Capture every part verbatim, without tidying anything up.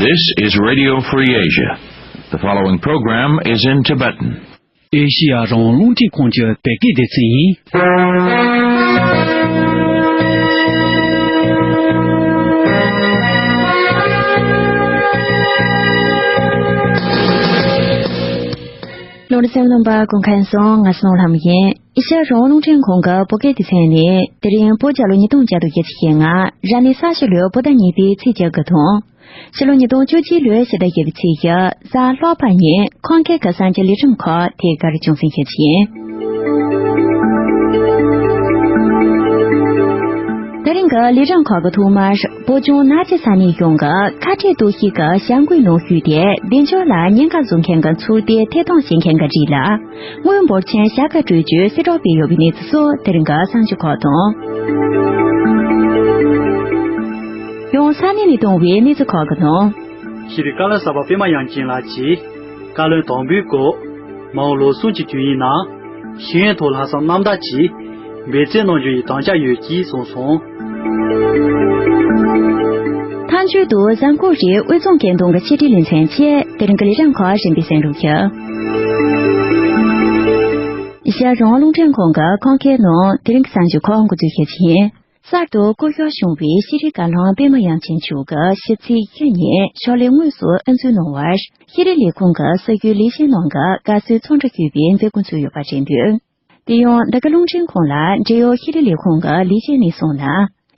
This is Radio Free Asia. The following program is in Tibetan. ཨེ་ཤི་ཡ་རང་དབང་རླུང་འཕྲིན་ཁང་གི་བོད་སྐད་སྡེ་ཚན་ཡིན། ལོ་རེ་སེམས་ནང་པ་གུང་ཁན་སོང་ང་སྣང་ལྷམ་ཡིན། ཨེ་ཤ་རང་དབང་རླུང་འཕྲིན་ཁང་གི་བོད་སྐད་སྡེ་ཚན་ནས་དེ་རིང་བོད་རྒྱལ་ལོ་ཉིས་སྟོང་བརྒྱ་དང་བརྒྱད་ཅུ་ཞེ་ལྔ་ར་ནི་ས་ཤུ་ལོའི་བོད་ཟླ་གཉིས་པའི་ཚེས་བཅུ་དགུ་དང་། ཕྱི་ལོ་ཉིས་སྟོང་བཅུ་གཅིག་ལོའི་ཕྱི་ཟླ་བཞི་པའི་ཚེས་བཞི་གཟའ་ལྷག་པ་ཉིན་ཁོང་སྐད་ཀྱི་གསར་འགྱུར་ལས་རིམ་ཁག་དེ་གར་ཅུང་ཟད་ཞུ་རྒྱུ་ཡིན། དེ་རིང་གི་ལས་རིམ་ཁག་གི་ཐོག་མར་བོད་ལྗོངས་ན་ཆི་ས་གནས་གཞུང་གི་ཁ་བྲལ་གཏོར་བཤིག་གི་བྱ་འགུལ་ནང་ཞུགས་ཏེ་བདེ་འཇགས་ལ་ཉེན་ཁ་བཟོ་མཁན་གྱི་ཚོགས་སྡེ་ཐད་གཏོང་བྱེད་མཁན་གྱི་རིགས་ལ། དངུལ་འབོར་ཆེན་ཞལ་ཁ་སྤྲོད་རྒྱུའི་གསལ་བསྒྲགས་སྤེལ་ཡོད་པའི་གནས་ཚུལ་སོགས་དེ་རིང་གི་གསར་འགྱུར་ཁག་དང་། ཡང་ས་གནས་ནས་བཏང་བའི་གནས་ཚུལ་ཁག་གི་ནང་། ཤེས་རིག་བཀའ་བློན་གསར་པ་པད་མ་དབྱངས་ཅན་ལགས་ཀྱིས་བཀའ་བློན་དམ་འབུལ་སྐོར། མ་འོངས་ལོ་གསུམ་གྱི་དུས་ཡུན་ནང་ཤེས་ཡོན་ཐོག་ལྷག་བསམ་རྣམ་དག་གིས་འབད་བརྩོན་གནང་རྒྱུ་ཡི་དམ་བཅའ་ཡོད་ཅེས་གསུངས་སོང་། མཐའ་མཇུག་ཏུ་གཟའ་འཁོར་རེའི་དབུས་གཙང་སྐད་གདོང་གི་ཕྱི་དྲིལ་ལེ་ཚན་བཅས་དེ་རིང་གི་ལས་རིམ་ཁག་རིམ་པས་གསན་རོགས་ཞུ། ཨེ་ཤ་ཡ་རང་དབང་རླུང་འཕྲིན་ཁང་གི་ཁམས་སྐད་ནང་དེ་རིང་གི་གསར་འགྱུར་ཁག་འགོ་འཛུགས་ཞུ་རྒྱུ་ཡིན། གསར་དུ་སྐུ་གཤེགས་བྱུང་བའི་ཤེས་རིག་བཀའ་བློན་པད་མ་དབྱངས་ཅན་མཆོག་གི་ཕྱི་ཚེས་བཞི་ཉིན་ཕྱག་ལས་དངོས་སུ་ཨ་འཛུལ་གནང་བར་ཤེས་རིག་ལས་ཁུངས་ཀྱི་སྲིད་བྱུས་ལས་བྱེད་རྣམས་ཀྱིས་དགའ་བསུའི་ཚོགས་འདུ་བསྐོངས་པའི་མཛད་སྒོ་ཚུགས་ཡོད་པ་རེད་འདུག་དེ་ཡང་འདི་ག་རླུང་འཕྲིན་ཁང་ལ་འབྲེལ་ཡོད་ཤེས་རིག་ལས་ཁུངས་ཀྱི་ལས་བྱེད་ནས་གསུངས་ན།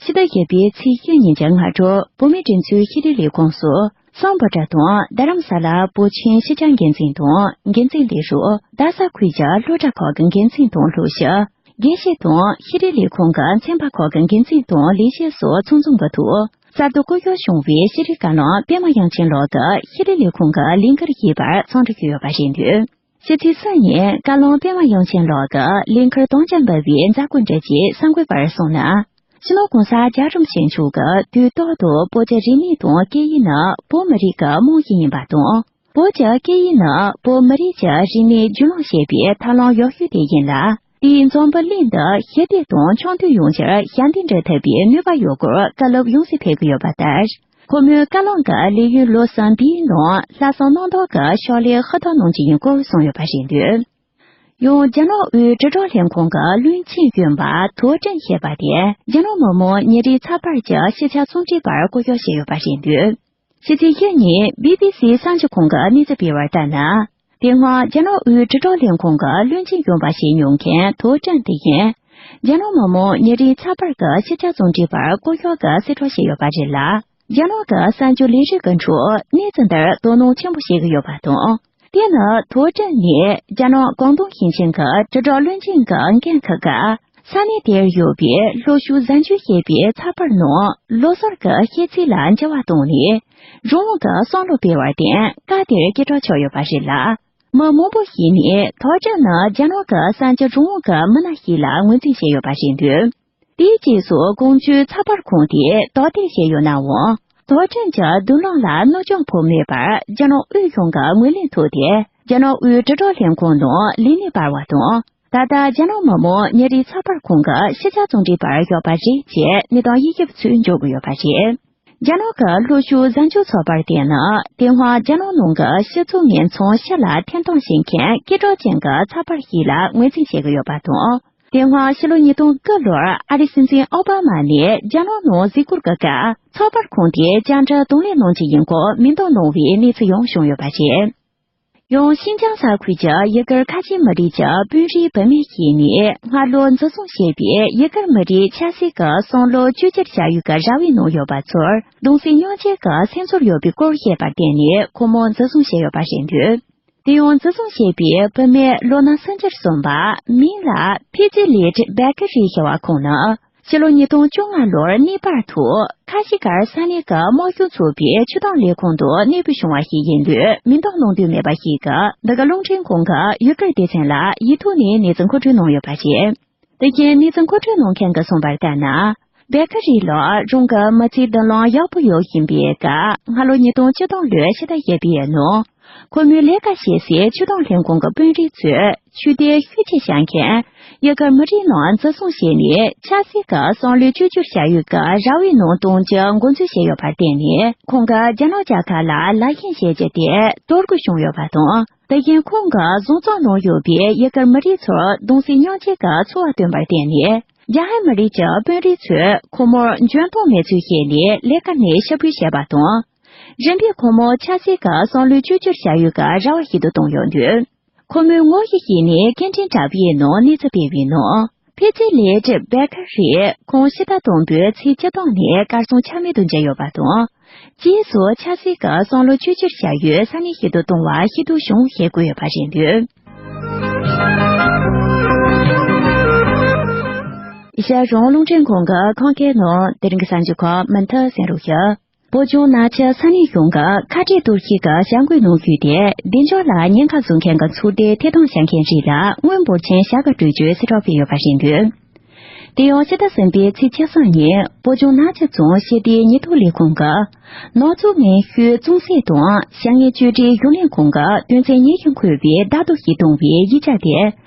ཕྱི་ཟླ་བཞི་པའི་ཚེས་བཞི་ཉིན་གྱི་སྔ་དྲོ་བོད་མིའི་སྒྲིག་འཛུགས་ཤེས་རིག་ལས་ཁུངས་སུ་སམ་བྷོ་ཊ་དང་རྡ་རམ་ས་ལ་བོད་ཆེན་ཤེས་བྱ་འགན་འཛིན་དང་འགན་འཛིན་ལས་རོགས། རྡ་ས་ཁུལ་གྱི་སློབ་གྲྭ་ཁག་གི་འགན་འཛིན་དང་སློབ་ཞུགས། དགེ་བཤེས་དང་ཤེས་རིག་ལས་ཁུངས་ཀྱི་ཚན་པ་ཁག་གི་འགན་འཛིན་དང་ལས་བྱེད་སོགས་ཚང་འཛོམས་ཀྱི་ཐོག་གསར་དུ་སྐུ་གཤེགས་བྱུང་བའི་ཤེས་རིག་བཀའ་བློན་པད་མ་དབྱངས་ཅན་ལགས་ཀྱིས་ཤེས་རིག་ལས་ཁུངས་ཀྱི་ལས་འཁུར་བཞེས་པར་ཚོགས་འདུ་ཞུས་ཡོད་པ་རེད་འདུག་ཕྱི་ཚེས་གསུམ་ཉིན་བཀའ་བློན་པད་མ་དབྱངས་ཅན་ལགས་ཀྱིས་ལས་འཁུར་དམ་བཅའ་འབུལ་བའི་མཛད་སྒོ་གྲ་རྒྱས་གསར་འགོད་པར་གསུངས་ན། སྤྱི་ནོར་༸གོང་ས་༸རྒྱལ་བ་རིན་པོ་ཆེ་མཆོག་གིས་དུས་རྟག་ཏུ་བོད་ཀྱི་རིག་གནས་དང་སྐད་ཡིག་ནི་བོད་མི་རིགས་ཀྱི་རྨང་གཞི་ཡིན་པ་དང་། བོད་ཀྱི་སྐད་ཡིག་ནི་བོད་མི་རིགས་ཀྱི་རིག་གནས་རྒྱུན་ལོན་བྱེད་པའི་ཐབས་ལམ་ཡག་ཤོས་དེ་ཡིན་ལ། དེའི་འཛམ་བུ་གླིང་འདི་ཞི་བདེ་དང་འཆམ་མཐུན་ཡོང་ཕྱིར་ཞབས་འདེགས་སྒྲུབ་ཐུབ་པའི་ནུས་པ་ཡོད་སྐོར་བཀའ་སློབ་ཡང་སེ་ཕེབས་ཀྱི་ཡོད་པ་ལྟར། ཁོ་མོས་བཀའ་བློན་གྱི་ལས་ཡུན་ལོ་གསུམ་པའི་ནང་ལྷག་བསམ་རྣམ་དག་གི་ཕྱག་ལས་ཧུར་ཐག་གནང་རྒྱུ་ཡིན་སྐོར་གསུངས་ཡོད་པ་རེད་འདུག་ཡང་རྒྱ་ནག་དབུས་དྲིལ་བསྒྲགས་ལས་ཁུངས་ཀྱི་བློན་ཆེན་གཞོན་པ་ཐོ་ཀྲན་ཞེས་པ་དེ་རྒྱ་ནག་མི་དམངས་ཉིན་རེའི་ཚགས་པར་གྱི་ཤེས་བྱ་རྩོམ་སྒྲིག་པར་བསྐོ་གཞག་བྱས་ཡོད་པ་རེད་འདུག་ཕྱི་ཚེས་བཞི་ཉིན་བི་བི་སི་གསར་འགྱུར་ཁང་གིས་གནས་ཚུལ་སྤེལ་བར་ལྟར་ན། དེ་སྔ་རྒྱ་ནག་དབུས་དྲིལ་བསྒྲགས་ལས་ཁུངས་ཀྱི་བློན་ཆེན་གཞོན་པ་བྱས་མྱོང་མཁན་ཐོ་ཀྲན་དེ་ཡིན། རྒྱ་ནག་མི་དམངས་ཉིན་རེའི་ཚགས་པར་གྱི་ཤེས་བྱ་རྩོམ་སྒྲིག་པར་བསྐོ་གཞག་གི་གསལ་བསྒྲགས་བྱས་ཡོད་པ་རེད་ལ། རྒྱ་ནག་གི་གསར་འགྱུར་ལས་རིགས་ཀྱི་ཁྲོད་གནས་ཚུལ་འདིར་དོ་སྣང་ཆེན་པོ་བྱེད་ཀྱི་ཡོད་པ་དང་། དེ་ནི་ཐོ་ཀྲན་ནི་རྒྱ་ནག་ཀོང་ཏུང་ཞིང་ཆེན་གྱི་དྲིལ་བསྒྲགས་བློན་ཆེན་གྱི་འགན་འཁུར་སྐབས། ས་གནས་དེར་ཡོད་པའི་ལྷོ་ཕྱོགས་གཟའ་མཇུག་ཞེས་པའི་ཚགས་པར་ནང་ལོ་གསར་གྱི་ཤེས་ཚད་ལ་འགྱུར་བ་བཏང་ནས། རང་དབང་གི་བསམ་བློ་སྤེལ་བར་བརྟེན་སྐབས་དེར་སྐད་གྲགས་ཆགས་ཡོད་པ་རེད་ལ། མི་མང་པོ་ཞིག་ནས་ཐོ་ཀྲན་ནི་རྒྱ་ནག་གི་གསར་འགྱུར་རང་དབང་གི་མི་སྣ་ཞིག་ལ་ངོས་འཛིན་བྱས་ཡོད་པ་རེད་འདུག་དེའི་རྗེས་སུ་གོང་བརྗོད་ཚགས་པར་ཁང་དེས་དོགས་འདྲི་བྱས་ཡོད་ནའང་། ཐོ་ཀྲན་གྱི་མདུན་ལམ་ལ་གནོད་སྐྱོན་ཕོག་མེད་པར་རྒྱ་ནག་དབུས་གཞུང་གི་ངོས་ལེན་ཐོག་དེ་རྒྱ་ནག་དབུས་དྲིལ་བསྒྲགས་ལས་ཁུངས་ནང་ལས་གནས་སྤར་བ་དང་། ད་ལྟ་རྒྱ་ནག་མི་དམངས་ཉིན་རེའི་ཚགས་པར་ཁང་གི་ཤེས་བྱ་རྩོམ་སྒྲིག་པར་ཞུགས་པ་རེད་ཅེས་གནས་སྟངས་དབྱེ་ཞིབ་ཚོས་འཇོག་གི་ཡོད་པ་རེད། རྒྱ་ནག་གི་ལྷོ་ཕྱོགས་གཟའ་མཇུག་ཚགས་པར་དེ་ནི་དེ་སྔ་རྒྱ་ནག་ནང་གི་སྤྱི་ཚོགས་ངན་མཚོན་ཕྱི་ལ་འཐེན་གཏོང་བྱེད་མཁན་སྐད་གྲགས་ཅན་གྱི་ཚགས་པར་ཞིག་ལ་ངོས་འཛིན་བྱེད་ཀྱི་ཡོད་པ་དང་། དེ་སྔ་ཕྱི་ལོ་ཉིས་སྟོང་དགུ་ལོར་ཨ་རིའི་སྲིད་འཛིན་ཨོ་བྷ་མ་ནས་རྒྱ་ནག་ནང་གཟིགས་སྐོར་གྱི་སྐབས་ཚགས་པར་ཁང་དེས་བཅར་འདྲི་གདོང་ལེན་གནང་རྒྱུ་ཡིན་སྐོར་མིང་འདོན་གནང་བའི་གནས་ཚུལ་ཡང་བྱུང་ཡོད་པ་རེད། ཡང་ཤིན་ཅང་ས་ཁུལ་གྱི་ཡུ་གུར་ཁ་ཆེ་མི་རིགས་ཀྱི་དཔོན་རིགས་བུད་མེད་ཞིག་ནས་སྔ་ལོ་འཛིན་བཟུང་བྱས་པའི་ཡུ་གུར་མི་རིགས་ཆབ་སྲིད་ཀྱི་བསམ་བློ་བཅོས་བསྒྱུར་བྱ་ཡུལ་གྱི་ར་བའི་ནང་ཡོད་པ་ཚོར་གདུང་སེམས་མཉམ་སྐྱེད་ཀྱི་སེམས་ཚོར་ཡོད་པའི་སྐོར་བཤད་པར་བརྟེན་ནས་ཁོ་མོ་འཛིན་བཟུང་བྱས་ཡོད་པ་རེད་འདུག་དེ་ཡང་འཛིན་བཟུང་བྱས་པའི་བུད་མེད་ལོ་ན་སུམ་ཅུ་སོན་པ་མིང་ལ་ཕི་ཛི་ལིད་བེ་ཀ་རི་ཞེས་པ་ཁོང་ནི། ཕྱི་ལོ་ཉིས་སྟོང་བཅོ་ལྔ་ལོར་གནས་སྤར་ཐོག་ཁ་ཤི་ཀར་ས་གནས་ཀྱི་དམག་སྤྱི་ཚོགས་པའི་ཆུ་དྭངས་ལས་ཁུངས་དུ་གནས་སྤོས་བྱུང་བ་ཞིག་ཡིན་ལུགས་མིང་འདོན་གནང་འདོད་མེད་པ་ཞིག་གིས་འདི་ག་རླུང་འཕྲིན་ཁང་གི་ཡུ་གུར་སྡེ་ཚན་ལ་ཡིག་ཐོག་ནས་གནས་ཚུལ་མཁོ་སྤྲོད་གནང་ཡོད་པ་རེད། དེ་བཞིན་གནས་ཚུལ་མཁོ་སྤྲོད་གནང་མཁན་གྱིས་གསུངས་པར་ལྟར་ན། བེ་ཀ་རི་ལགས་རང་གི་མི་ཚེའི་མདུན་ལམ་ཡག་པོ་ཡོད་བཞིན་པའི་སྐབས་སྔ་ལོ་ཉིས་སྟོང་བཅུ་གྲངས་ལོའི་ཕྱི་ཟླ་བཞི་པའི་ནང་། ཁོ་མོའི་ལས་ཀ་བྱེད་སའི་ཆུ་དྭངས་ལས་ཁུངས་ཀྱི་དཔོན་རིགས་ཚོས་ཆོས་དད་ཤུགས་ཆེ་བྱ་མཁན་ ཡུ་གུར་མི་རིགས་ནང་འཛིན་བཟུང་བྱས་ནས་ཆབ་སྲིད་ཀྱི་བསམ་བློའི་བཅོས་བསྒྱུར་བྱ་ཡུལ་གྱི་ར་བའི་ནང་གཏོང་རྒྱུ་འགོ་འཛུགས་བྱས་ཡོད་པར་བརྟེན་ནས། ཁོང་གིས་རྒྱ་ནག་རྒྱལ་ཁབ་ལ་ལག་ཤེས་བྱེད་རྒྱུ་དེ་གཏོར་རྒོལ་བྱུང་ཡོད་པ་དང་། དེ་བཞིན་ཁོང་གིས་བཟུང་བཙོན་ནང་ཡོད་པའི་ཡུ་གུར་མི་རིགས་ཚོར་གདུང་སེམས་མཉམ་སྐྱེད་ཀྱི་ཚོར་བ་བཏོན་པར་བརྟེན་ནས། རྒྱ་ཧན་མི་རིགས་ཀྱི་དཔོན་རིགས་ཚོས་ཁོ་མོར་འཇོན་ཐང་མེད་ཚུལ་བཤད་ནས་ལས་ཀ་ནས་ཕྱིར་འབུད་བྱས་པ་དང་། རིམ་པས་ཁོ་མོ་ཆབ་སྲིད་ཀྱི་བསམ་བློའི་བཅོས་བསྒྱུར་བྱ་ཡུལ་གྱི་ར་བ་ཞིག་ཏུ་བཏང་ཡོད་འདུག་ཁོ་མོའི་ངོ་ཡི་ཞིག་ནས་སྐད་འཕྲིན་དྲ་བའི་ནང་གནས་ཚུལ་སྤེལ་བའི་ནང་། ཕི་ཙི་ལེ་ཏྲི་བེ་ཁ་རིས་ཁོང་ཕྱི་ཟླ་དང་པོའི་ཚེས་བཅུ་སྟོང་ནས་གར་སོང་ཆ་མེད་དུ་གྱུར་ཡོད་པ་དང་། རྗེས་སུ་ཆབ་སྲིད་ཀྱི་བསམ་བློ་བཅོས་བསྒྱུར་བྱ་ཡུལ་ས་གནས་ཤིག་ཏུ་གཏོང་བ་ཤེས་རྟོགས་བྱུང་ཞེས་བཀོད་ཡོད་པ་རེད་འདུག་རྒྱལ་རོང་རླུང་འཕྲིན་ཁང་གི་ཁམས་སྐད་ནང་དེ་རིང་གི་གསར་འགྱུར་ཁག་མུ་མཐུད་གསན་རོགས་ཞུ། བོད་ལྗོངས་ནག་ཆུ་ས་གནས་གཞུང་གི་ཁ་བྲལ་གཏོར་བཤིག་གི་བྱ་འགུལ་ནང་ཞུགས་ཏེ། བདེ་འཇགས་ལ་ཉེན་ཁ་བཟོ་མཁན་གྱི་ཚོགས་སྡེ་ཐེར་གཏོང་བྱེད་མཁན་རིགས་ལ་དངུལ་འབོར་ཆེན་བྱ་དགའ་སྤྲོད་རྒྱུའི་གསལ་བསྒྲགས་སྤེལ་ཡོད་པ་རེད་འདུག་དེ་ཡང་ཕྱི་ཟླ་གསུམ་པའི་ཚེས་བཅུ་གསུམ་ཉིན་བོད་ལྗོངས་ནག་ཆུ་རྫོང་སྤྱི་བདེའི་ཉེན་རྟོག་ལས་ཁུངས་ཀྱི་ནག་ཚོང་ངན་ཤོས་བཙོང་སེལ་དང་བྱ་ངན་བཅོས་སྒྲིག་གཞུང་ལས་ཁང་གི་དོན་ཚན་ཉི་ཤུ་འཁོད་པའི་བརྡ་ཐོ་ཞིག་བཏོན་པའི་ཡིག་ཆ་དེ་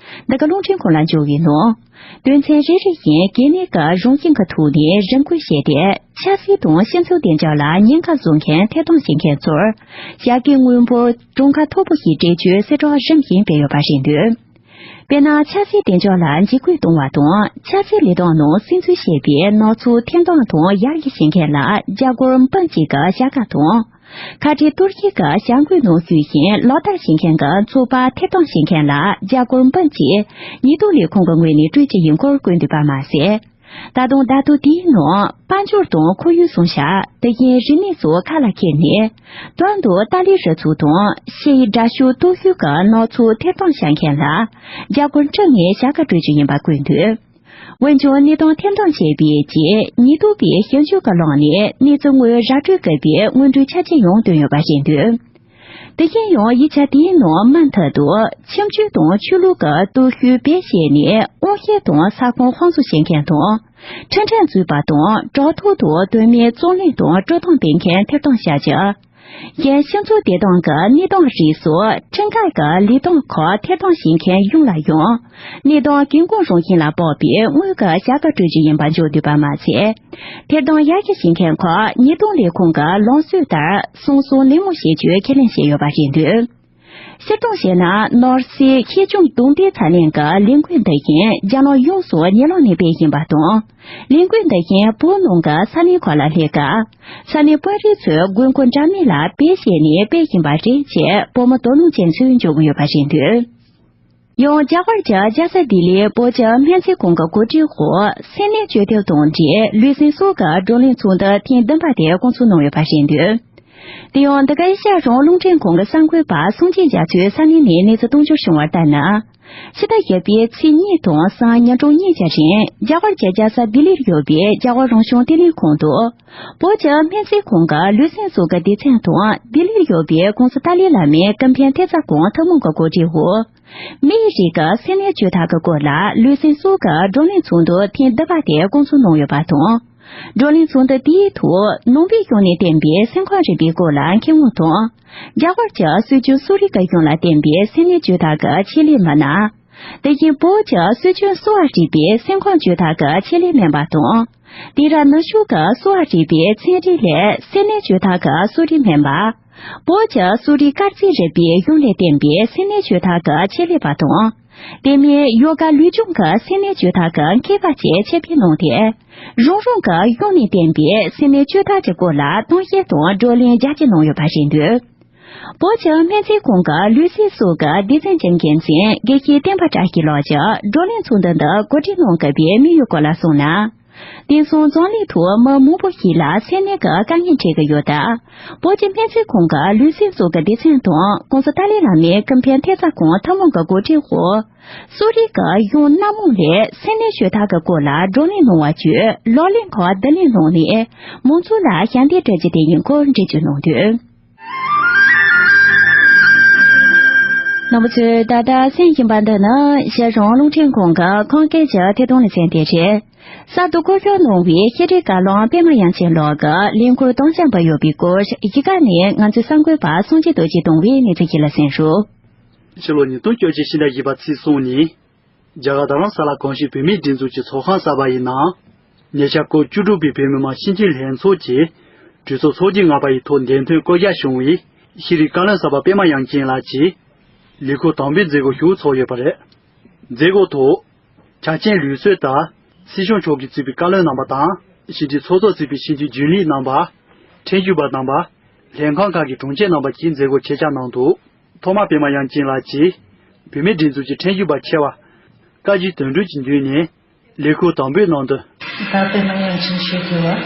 འདི་ག་རླུང་འཕྲིན་ཁང་ལ་འབྱོར་བའི་ནང་། དོན་ཚན་རེ་རེ་བཞིན་གལ་གནད་ཀྱི་རང་བཞིན་གྱི་ཐོག་ནས་རིམ་བཀོད་བྱས་ཏེ། ཆབ་སྲིད་དང་སྤྱི་ཚོགས་བདེ་འཇགས་ལ་ཉེན་ཁ་བཟོ་མཁན་ཐེར་གཏོང་བྱེད་མཁན་ཚོར་བྱ་དགའི་དངུལ་འབོར་གྲངས་ཀ་མཐོ་པོ་ཞིག་སྤྲད་རྒྱུའི་གསལ་བསྒྲགས་རིམ་བཞིན་སྤེལ་ཡོད་པ་རེད་འདུག་དཔེར་ན། ཆབ་སྲིད་བདེ་འཇགས་ལ་འཇིགས་སྐུལ་གཏོང་བ་དང་། ཆབ་སྲིད་ལས་དོན་ནང་སིམ་འཛུལ་བྱས་པའི་ནག་ཚོགས་འཐེར་འདོན་དང་ཡར་རྒྱས་བྱེད་མཁན་ལ་རྒྱ་སྒོར་འབུམ་གཅིག་གི་བྱ་དགའ་དང་། ཁ་བྲལ་གཏོར་བཤིག་གི་བྱ་འགུལ་ནང་ཞུགས་ཤིང་ལག་བསྟར་བྱེད་མཁན་གྱི་ཚོགས་པ་ཐེར་གཏོང་བྱེད་མཁན་ལ་རྒྱ་སྒོར་འབུམ་གཅིག་ཉེན་རྟོག་ལས་ཁུངས་ཀྱི་ངོས་ནས་སྤྲོད་རྒྱུ་ཡིན་སྐོར་བཀོད་འདུག་པ་མ་ཟད། ད་དུང་བརྡ་ཐོ་དེའི་ནང་དཔལ་འབྱོར་དང་ཁོར་ཡུག་སྲུང་སྐྱོབ། དེ་བཞིན་རིག་གནས་སོགས་ཁ་ལ་འཁྱེར་ནས། དོན་དུ་ཏཱ་ལའི་རུ་ཚོགས་དང་ཕྱི་ཡི་དགྲ་ཤོག་སྟོབས་ཤུགས་ཀྱི་ནག་ཚོགས་ཐེར་གཏོང་བྱ་མཁན་ལ་རྒྱ་སྒོར་ཁྲི་ལྔའི་བྱ་དགའ་སྤྲོད་རྒྱུ་ཡིན་པ་བཀོད་འདུག་འོན་ཀྱང་གནས་སྟངས་ཐེར་འདོན་བྱས་པའི་རྗེས་ཉེན་རྟོག་པས་ཞིབ་འཇུག་གི་ལམ་ནས་གནས་ཚུལ་དངོས་ར་སྤྲོད་དགོས་པའི་སྔོན་འགྲོའི་ཆ་རྐྱེན་ཡང་བཏོན་ཡོད་པ་རེད་འདུག་དེ་བཞིན་ཡང་ཡིག་ཆ་དེའི་ནང་མུ་མཐུད་དུ་ཁྱིམ་སྤྱོད་དང་ཆོས་ལུགས་ཀྱི་སྟོབས་ཤུགས་བེད་སྤྱད་ནས་དབང་ཤེད་དང་ས་ཁོངས་དཔང་བཟོ་བྱེད་མཁན་དང་། ཁྲིམས་ཁྲིམས་འཛུལ་པ་དང་དྲག་ཐོག་ཏུ་དོན་མེད་བཙོག་གླེང་དང་དཀྲོག་གཏམ་སྤེལ་མཁན་ཐེར་གཏོང་བྱ་རྒྱུ། གཞན་སྤྱི་ཚོགས་བདེ་ཐང་གི་གནས་སྟངས་རིགས་སོགས་ཁྲིམས་འགལ་གྱི་ལས་སྟངས་ཁག་ཐེར་གཏོང་བྱེད་མཁན་ཡོངས་ལ་ཡང་། གནས་སྟངས་གལ་འགངས་རང་བཞིན་ལ་དཔག་པའི་དངུལ་གྱི་བྱ་དགའ་སྤྲོད་རྒྱུ་ཡིན་པ་འཇོག་འདུག་པ་མ་ཟད། ཐེར་གཏོང་ཡར་རྒྱས་བྱེད་མཁན་ཁག་ཉེས་རྡུང་ལས་ཁུངས་ཀྱི་ལམ་སྲོལ་ལྟར་སྲུང་སྐྱོབ་ནན་མོ་བྱེད་རྒྱུའི་ཁས་ལེན་བྱས་ཡོད་པ་རེད་འདུག་སྤྱིར་བཏང་བྱས་ན། ནོར་སྲིད་ཤེས་ལྗོངས་རྡུང་རྡེག་ཚ་ལེན་གྱི་ལས་འགུལ་འདི་བཞིན་རྒྱལ་ནང་ཡོངས་སུ་ཉེ་ལམ་ནས་སྤེལ་བཞིན་པ་དང་། ལས་འགུལ་འདི་བཞིན་བོད་ནང་གི་ས་གནས་ཁག་ལ་སླེབས་སྐབས། ས་གནས་དཔོན་རིགས་ཚོས་དགོས་མཁོ་འདྲ་མིན་ལ་བེད་སྤྱད་ནས་སྤེལ་བཞིན་པ་རེད་ཅེས་བོད་མི་དོ་སྣང་ཅན་ཚོས་བརྗོད་ཀྱི་ཡོད་པ་རེད་འདུག་ཡང་རྒྱ་གར་གྱི་རྒྱལ་ས་ལྡི་ལིའི་བོད་ཀྱི་སྨན་རྩིས་ཁང་གི་གོ་སྒྲིག་འོག་སེམས་ནད་བཅོས་ཐབས་དང་འབྲེལ་ལུས་སེམས་གསོ་དགའ་བགྲོ་གླེང་ཚོགས་འདུ་ཐེངས་བདུན་པ་དེ་སྐོང་ཚོགས་གནང་ཡོད་པ་རེད་འདུག་དེ་ཡང་འདི་ག་ཨེ་ཤ་ཡ་རང་དབང་རླུང་འཕྲིན་ཁང་གི་གསར་འགོད་པ་སངས་རྒྱས་རྒྱ་མཚོས་ས་གནས་ནས་གནས་ཚུལ་གཏོང་རྒྱུར་བྱུང་བར་ལྟར་ན། ཕྱི་ཟླ་བཞི་པའི་ཚེས་གཉིས་དང་གསུམ་ཉིན་གྲངས་གཉིས་ཀྱི་རིང་རྒྱ་གར་གྱི་རྒྱལ་ས་ལྡི་ལིར་ཡོད་པའི་རྒྱ་གར་རང་བྱུང་བརྟན་ལྷིང་ཁང་དུ། བོད་ཀྱི་སྨན་རྩིས་ཁང་གི་ལུས་སེམས་གསོ་དགའ་སྡེ་ཚན་དང་ལྡི་ལིར་ཡོད་པའི་༧གོང་ས་ཏཱ་ལའི་བླ་མའི་ཀུན་ཕན་ཐེབས་རྩ་ཁང་ཐུན་མོང་གི་གོ་སྒྲིག་འོག་མིའི་རིགས་ཀྱི་སེམས་ནད་བཅོས་ཐབས་ཀྱི་སྐོར་ལ་ལུས་སེམས་གསོ་དགའ་བགྲོ་གླེང་ཚོགས་འདུ་ཐེངས་བདུན་པ་དེ་སྐོང་ཚོགས་གནང་ཡོད་པ་དང་། བགྲོ་གླེང་ཚོགས་འདུ་དེའི་ཐོག་ནང་པའི་གཞུང་ནས་བསྟན་པའི་སེམས་ཁམས་རིག་པའི་སྐོར་ལ་མཁས་དབང་དང་། རྒྱ་གར་གྱི་སྲོལ་རྒྱུན་གསོ་རིག་གི་གཞུང་ལ་བརྟེན་པའི་སེམས་ནད་བཅོས་ཐབས་ཀྱི་ཆེད་ལས་མི་སྣ། དེ་བཞིན་བོད་ཀྱི་སྲོལ་རྒྱུན་གསོ་བ་རིག་པའི་སེམས་ཁམས་བཅོས་ཐབས་ཀྱི་ཆེད་ལས་སྨན་པ་དང་། དེང་རབས་ནུབ་ཕྱོགས་ཀྱི་གསོ་བ་རིག་པའི་ཚན་རིག་ལས་སེམས་ནད་བཅོས་ཐབས་ཀྱི་གསོ་རིག་སྨན་པ། བོད་ཀྱི་གསོ་རིག་སྐར་རྩིས་རིག་པའི་གཞུང་ལས་བརྟེན་པའི་སེམས་ནད་བཅོས་ཐབས་ཀྱི་ཆེད་ལས་པ་དང་། དེ་མིན་ཡོ་ག་ལུས་སྦྱོང་གི་སེམས་ནད་བཅོས་ཐབས་ཀྱི་མཁས་པ་བཅས་ཆེད་ཕེབས་གནང་སྟེ། རང་རང་གི་གཞུང་ནས་བསྟན་པའི་སེམས་ནད་བཅོས་ཐབས་ཀྱི་སྐོར་ལ་གཏམ་བཤད་དང་བགྲོ་གླེང་རྒྱ་སྐྱེད་གནང་ཡོད་པ་རེད་འདུག་བོད་ཀྱི་སྨན་རྩིས་ཁང་གི་ལུས་རྩལ་སོགས་ཀྱི་སྡེ་ཚན་གྱི་འགན་འཛིན་དགེ་བཤེས་བསྟན་པ་བཀྲ་ཤིས་ལགས་ཀྱིས་བགྲོ་གླེང་ཚོགས་འདུ་འདི་གོ་སྒྲིག་གནང་དགོས་པའི་དམིགས་ཡུལ་སྐོར་ལ་གསུངས་ན། དེང་སང་འཛམ་གླིང་ཐོག་མི་མང་པོ་ཞིག་ལ་སེམས་ནད་ཀྱི་དཀའ་ངལ་འཕྲད་ཀྱི་ཡོད་སྟབས། བོད་ཀྱི་སྨན་རྩིས་ཁང་གི་ལུས་རྩལ་སོགས་ཀྱི་སྡེ་ཚན་དང་༧གོང་ས་ཏཱ་ལའི་བླ་མའི་ཀུན་ཕན་ཐེབས་རྩ་ཁང་ཐུན་མོང་གི་གོ་སྒྲིག་འོག་གསོ་རིག་གི་གཞུང་སྣ་མང་ལས་སེམས་ནད་བཅོས་ཐབས་ཀྱི་སྐོར་ལ་བགྲོ་གླེང་གནང་བ་བརྒྱུད་ལག་ལེན་ཁག་བསྡུ་ལེན་གནང་ནས་མང་ཚོགས་ལ་ཞལ་འདེབས་སྤྲོད་རྒྱུ་དེ་ཡིན་སྐོར་འགྲེལ་བརྗོད་གནང་འདུག་རྣམ་པ་ཚོས་ད་ལྟ་གསན་བཞིན་པ་འདི་ནི་རྒྱལ་རོང་རླུང་འཕྲིན་ཁང་གི་ཁམས་སྐད་ཀྱི་ཐད་གཏོང་ལེ་ཚན་དེ་རེད། གསར་དུ་བསྐོ་སྒྱུར་གནང་བའི་བཤད་སྒྲོས་བཀའ་བློན་པད་མ་དབྱངས་ཅན་ལགས་ཀྱིས་ལས་འཁུར་དམ་བཅའ་འབུལ་ཡོད་པའི་སྐོར་གཞིས་ཀ་ནས་ང་ཚོའི་གསར་འགོད་པ་སངས་རྒྱས་རྡོ་རྗེས་བཏང་བའི་གནས་ཚུལ་ཞིག་ལ་གསན་རོགས། ཕྱི་ལོ་ཉིས་སྟོང་བཅོ་གཅིག་ཕྱི་ཟླ་བཞི་པ་ཚེས་གསུམ་ཉིན། རྒྱ་གར་རྡ་རམ་ས་ལ་གོམས་གཤིས་བུད་མེད་སྒྲིག་འཛུགས་ཀྱི་ཚོགས་ཁང་གསར་པ་ཡི་ནང་། ཉེ་ཆར་སྐོར་བཅུ་དྲུག་པའི་བོད་མི་མང་སྤྱི་འཐུས་ལྷན་ཚོགས་ཀྱི་གྲོས་ཚོགས་ཚོགས་བརྒྱུད་ལྔ་པ་ཡི་ཐོག་འདེམས་ཐོན་བསྐོ་གཞག་བྱུང་བའི་ཤེས་རིག་བཀའ་བློན་གསར་པ་པད་མ་དབྱངས་ཅན་ལགས་ཀྱིས་ལས་ཁུངས་དང་པོའི་མཛད་སྒོ་ཞུ་ཚོགས་ཡོད་པ་རེད། མཛད་སྒོ་ཐོག་ཆ་རྐྱེན་ལུགས་སྲོལ་ལྟར་སྲིད་སྐྱོང་མཆོག་གིས་གཙོས་པའི་བཀའ་བློན་རྣམ་པ་དང་། ཞི་བདེའི་ཚོགས་གཙོ་གཙོས་པའི་ཞིབ་འཇུག་རྒྱུན་ལས་རྣམ་པ། ཁྲིམས་ཞིབ་པ་རྣམ་པ། ལྷན་ཁང་ཁག་གི་དྲུང་ཆེ་རྣམ་པ་བཅས་མཛད་སྒོར་ཆེད་བཅར་གནང་འདུག་ཐོག་མར་པད་མ་དབྱངས་ཅན་ལགས་ཀྱིས་བུད་མེད་སྒྲིག་འཛུགས་ཀྱི་ཁྲིམས་ཞིབ་པ་ཆེ་བ་བཀའ་བརྒྱུད་དོན་གྲུབ་ཀྱི་མདུན་ནས་ལས་ཁུངས་དང་པོའི་ནང་དུ། ད་པད་མ་དབྱངས་ཅན་ཞེས་བགྱི་བ།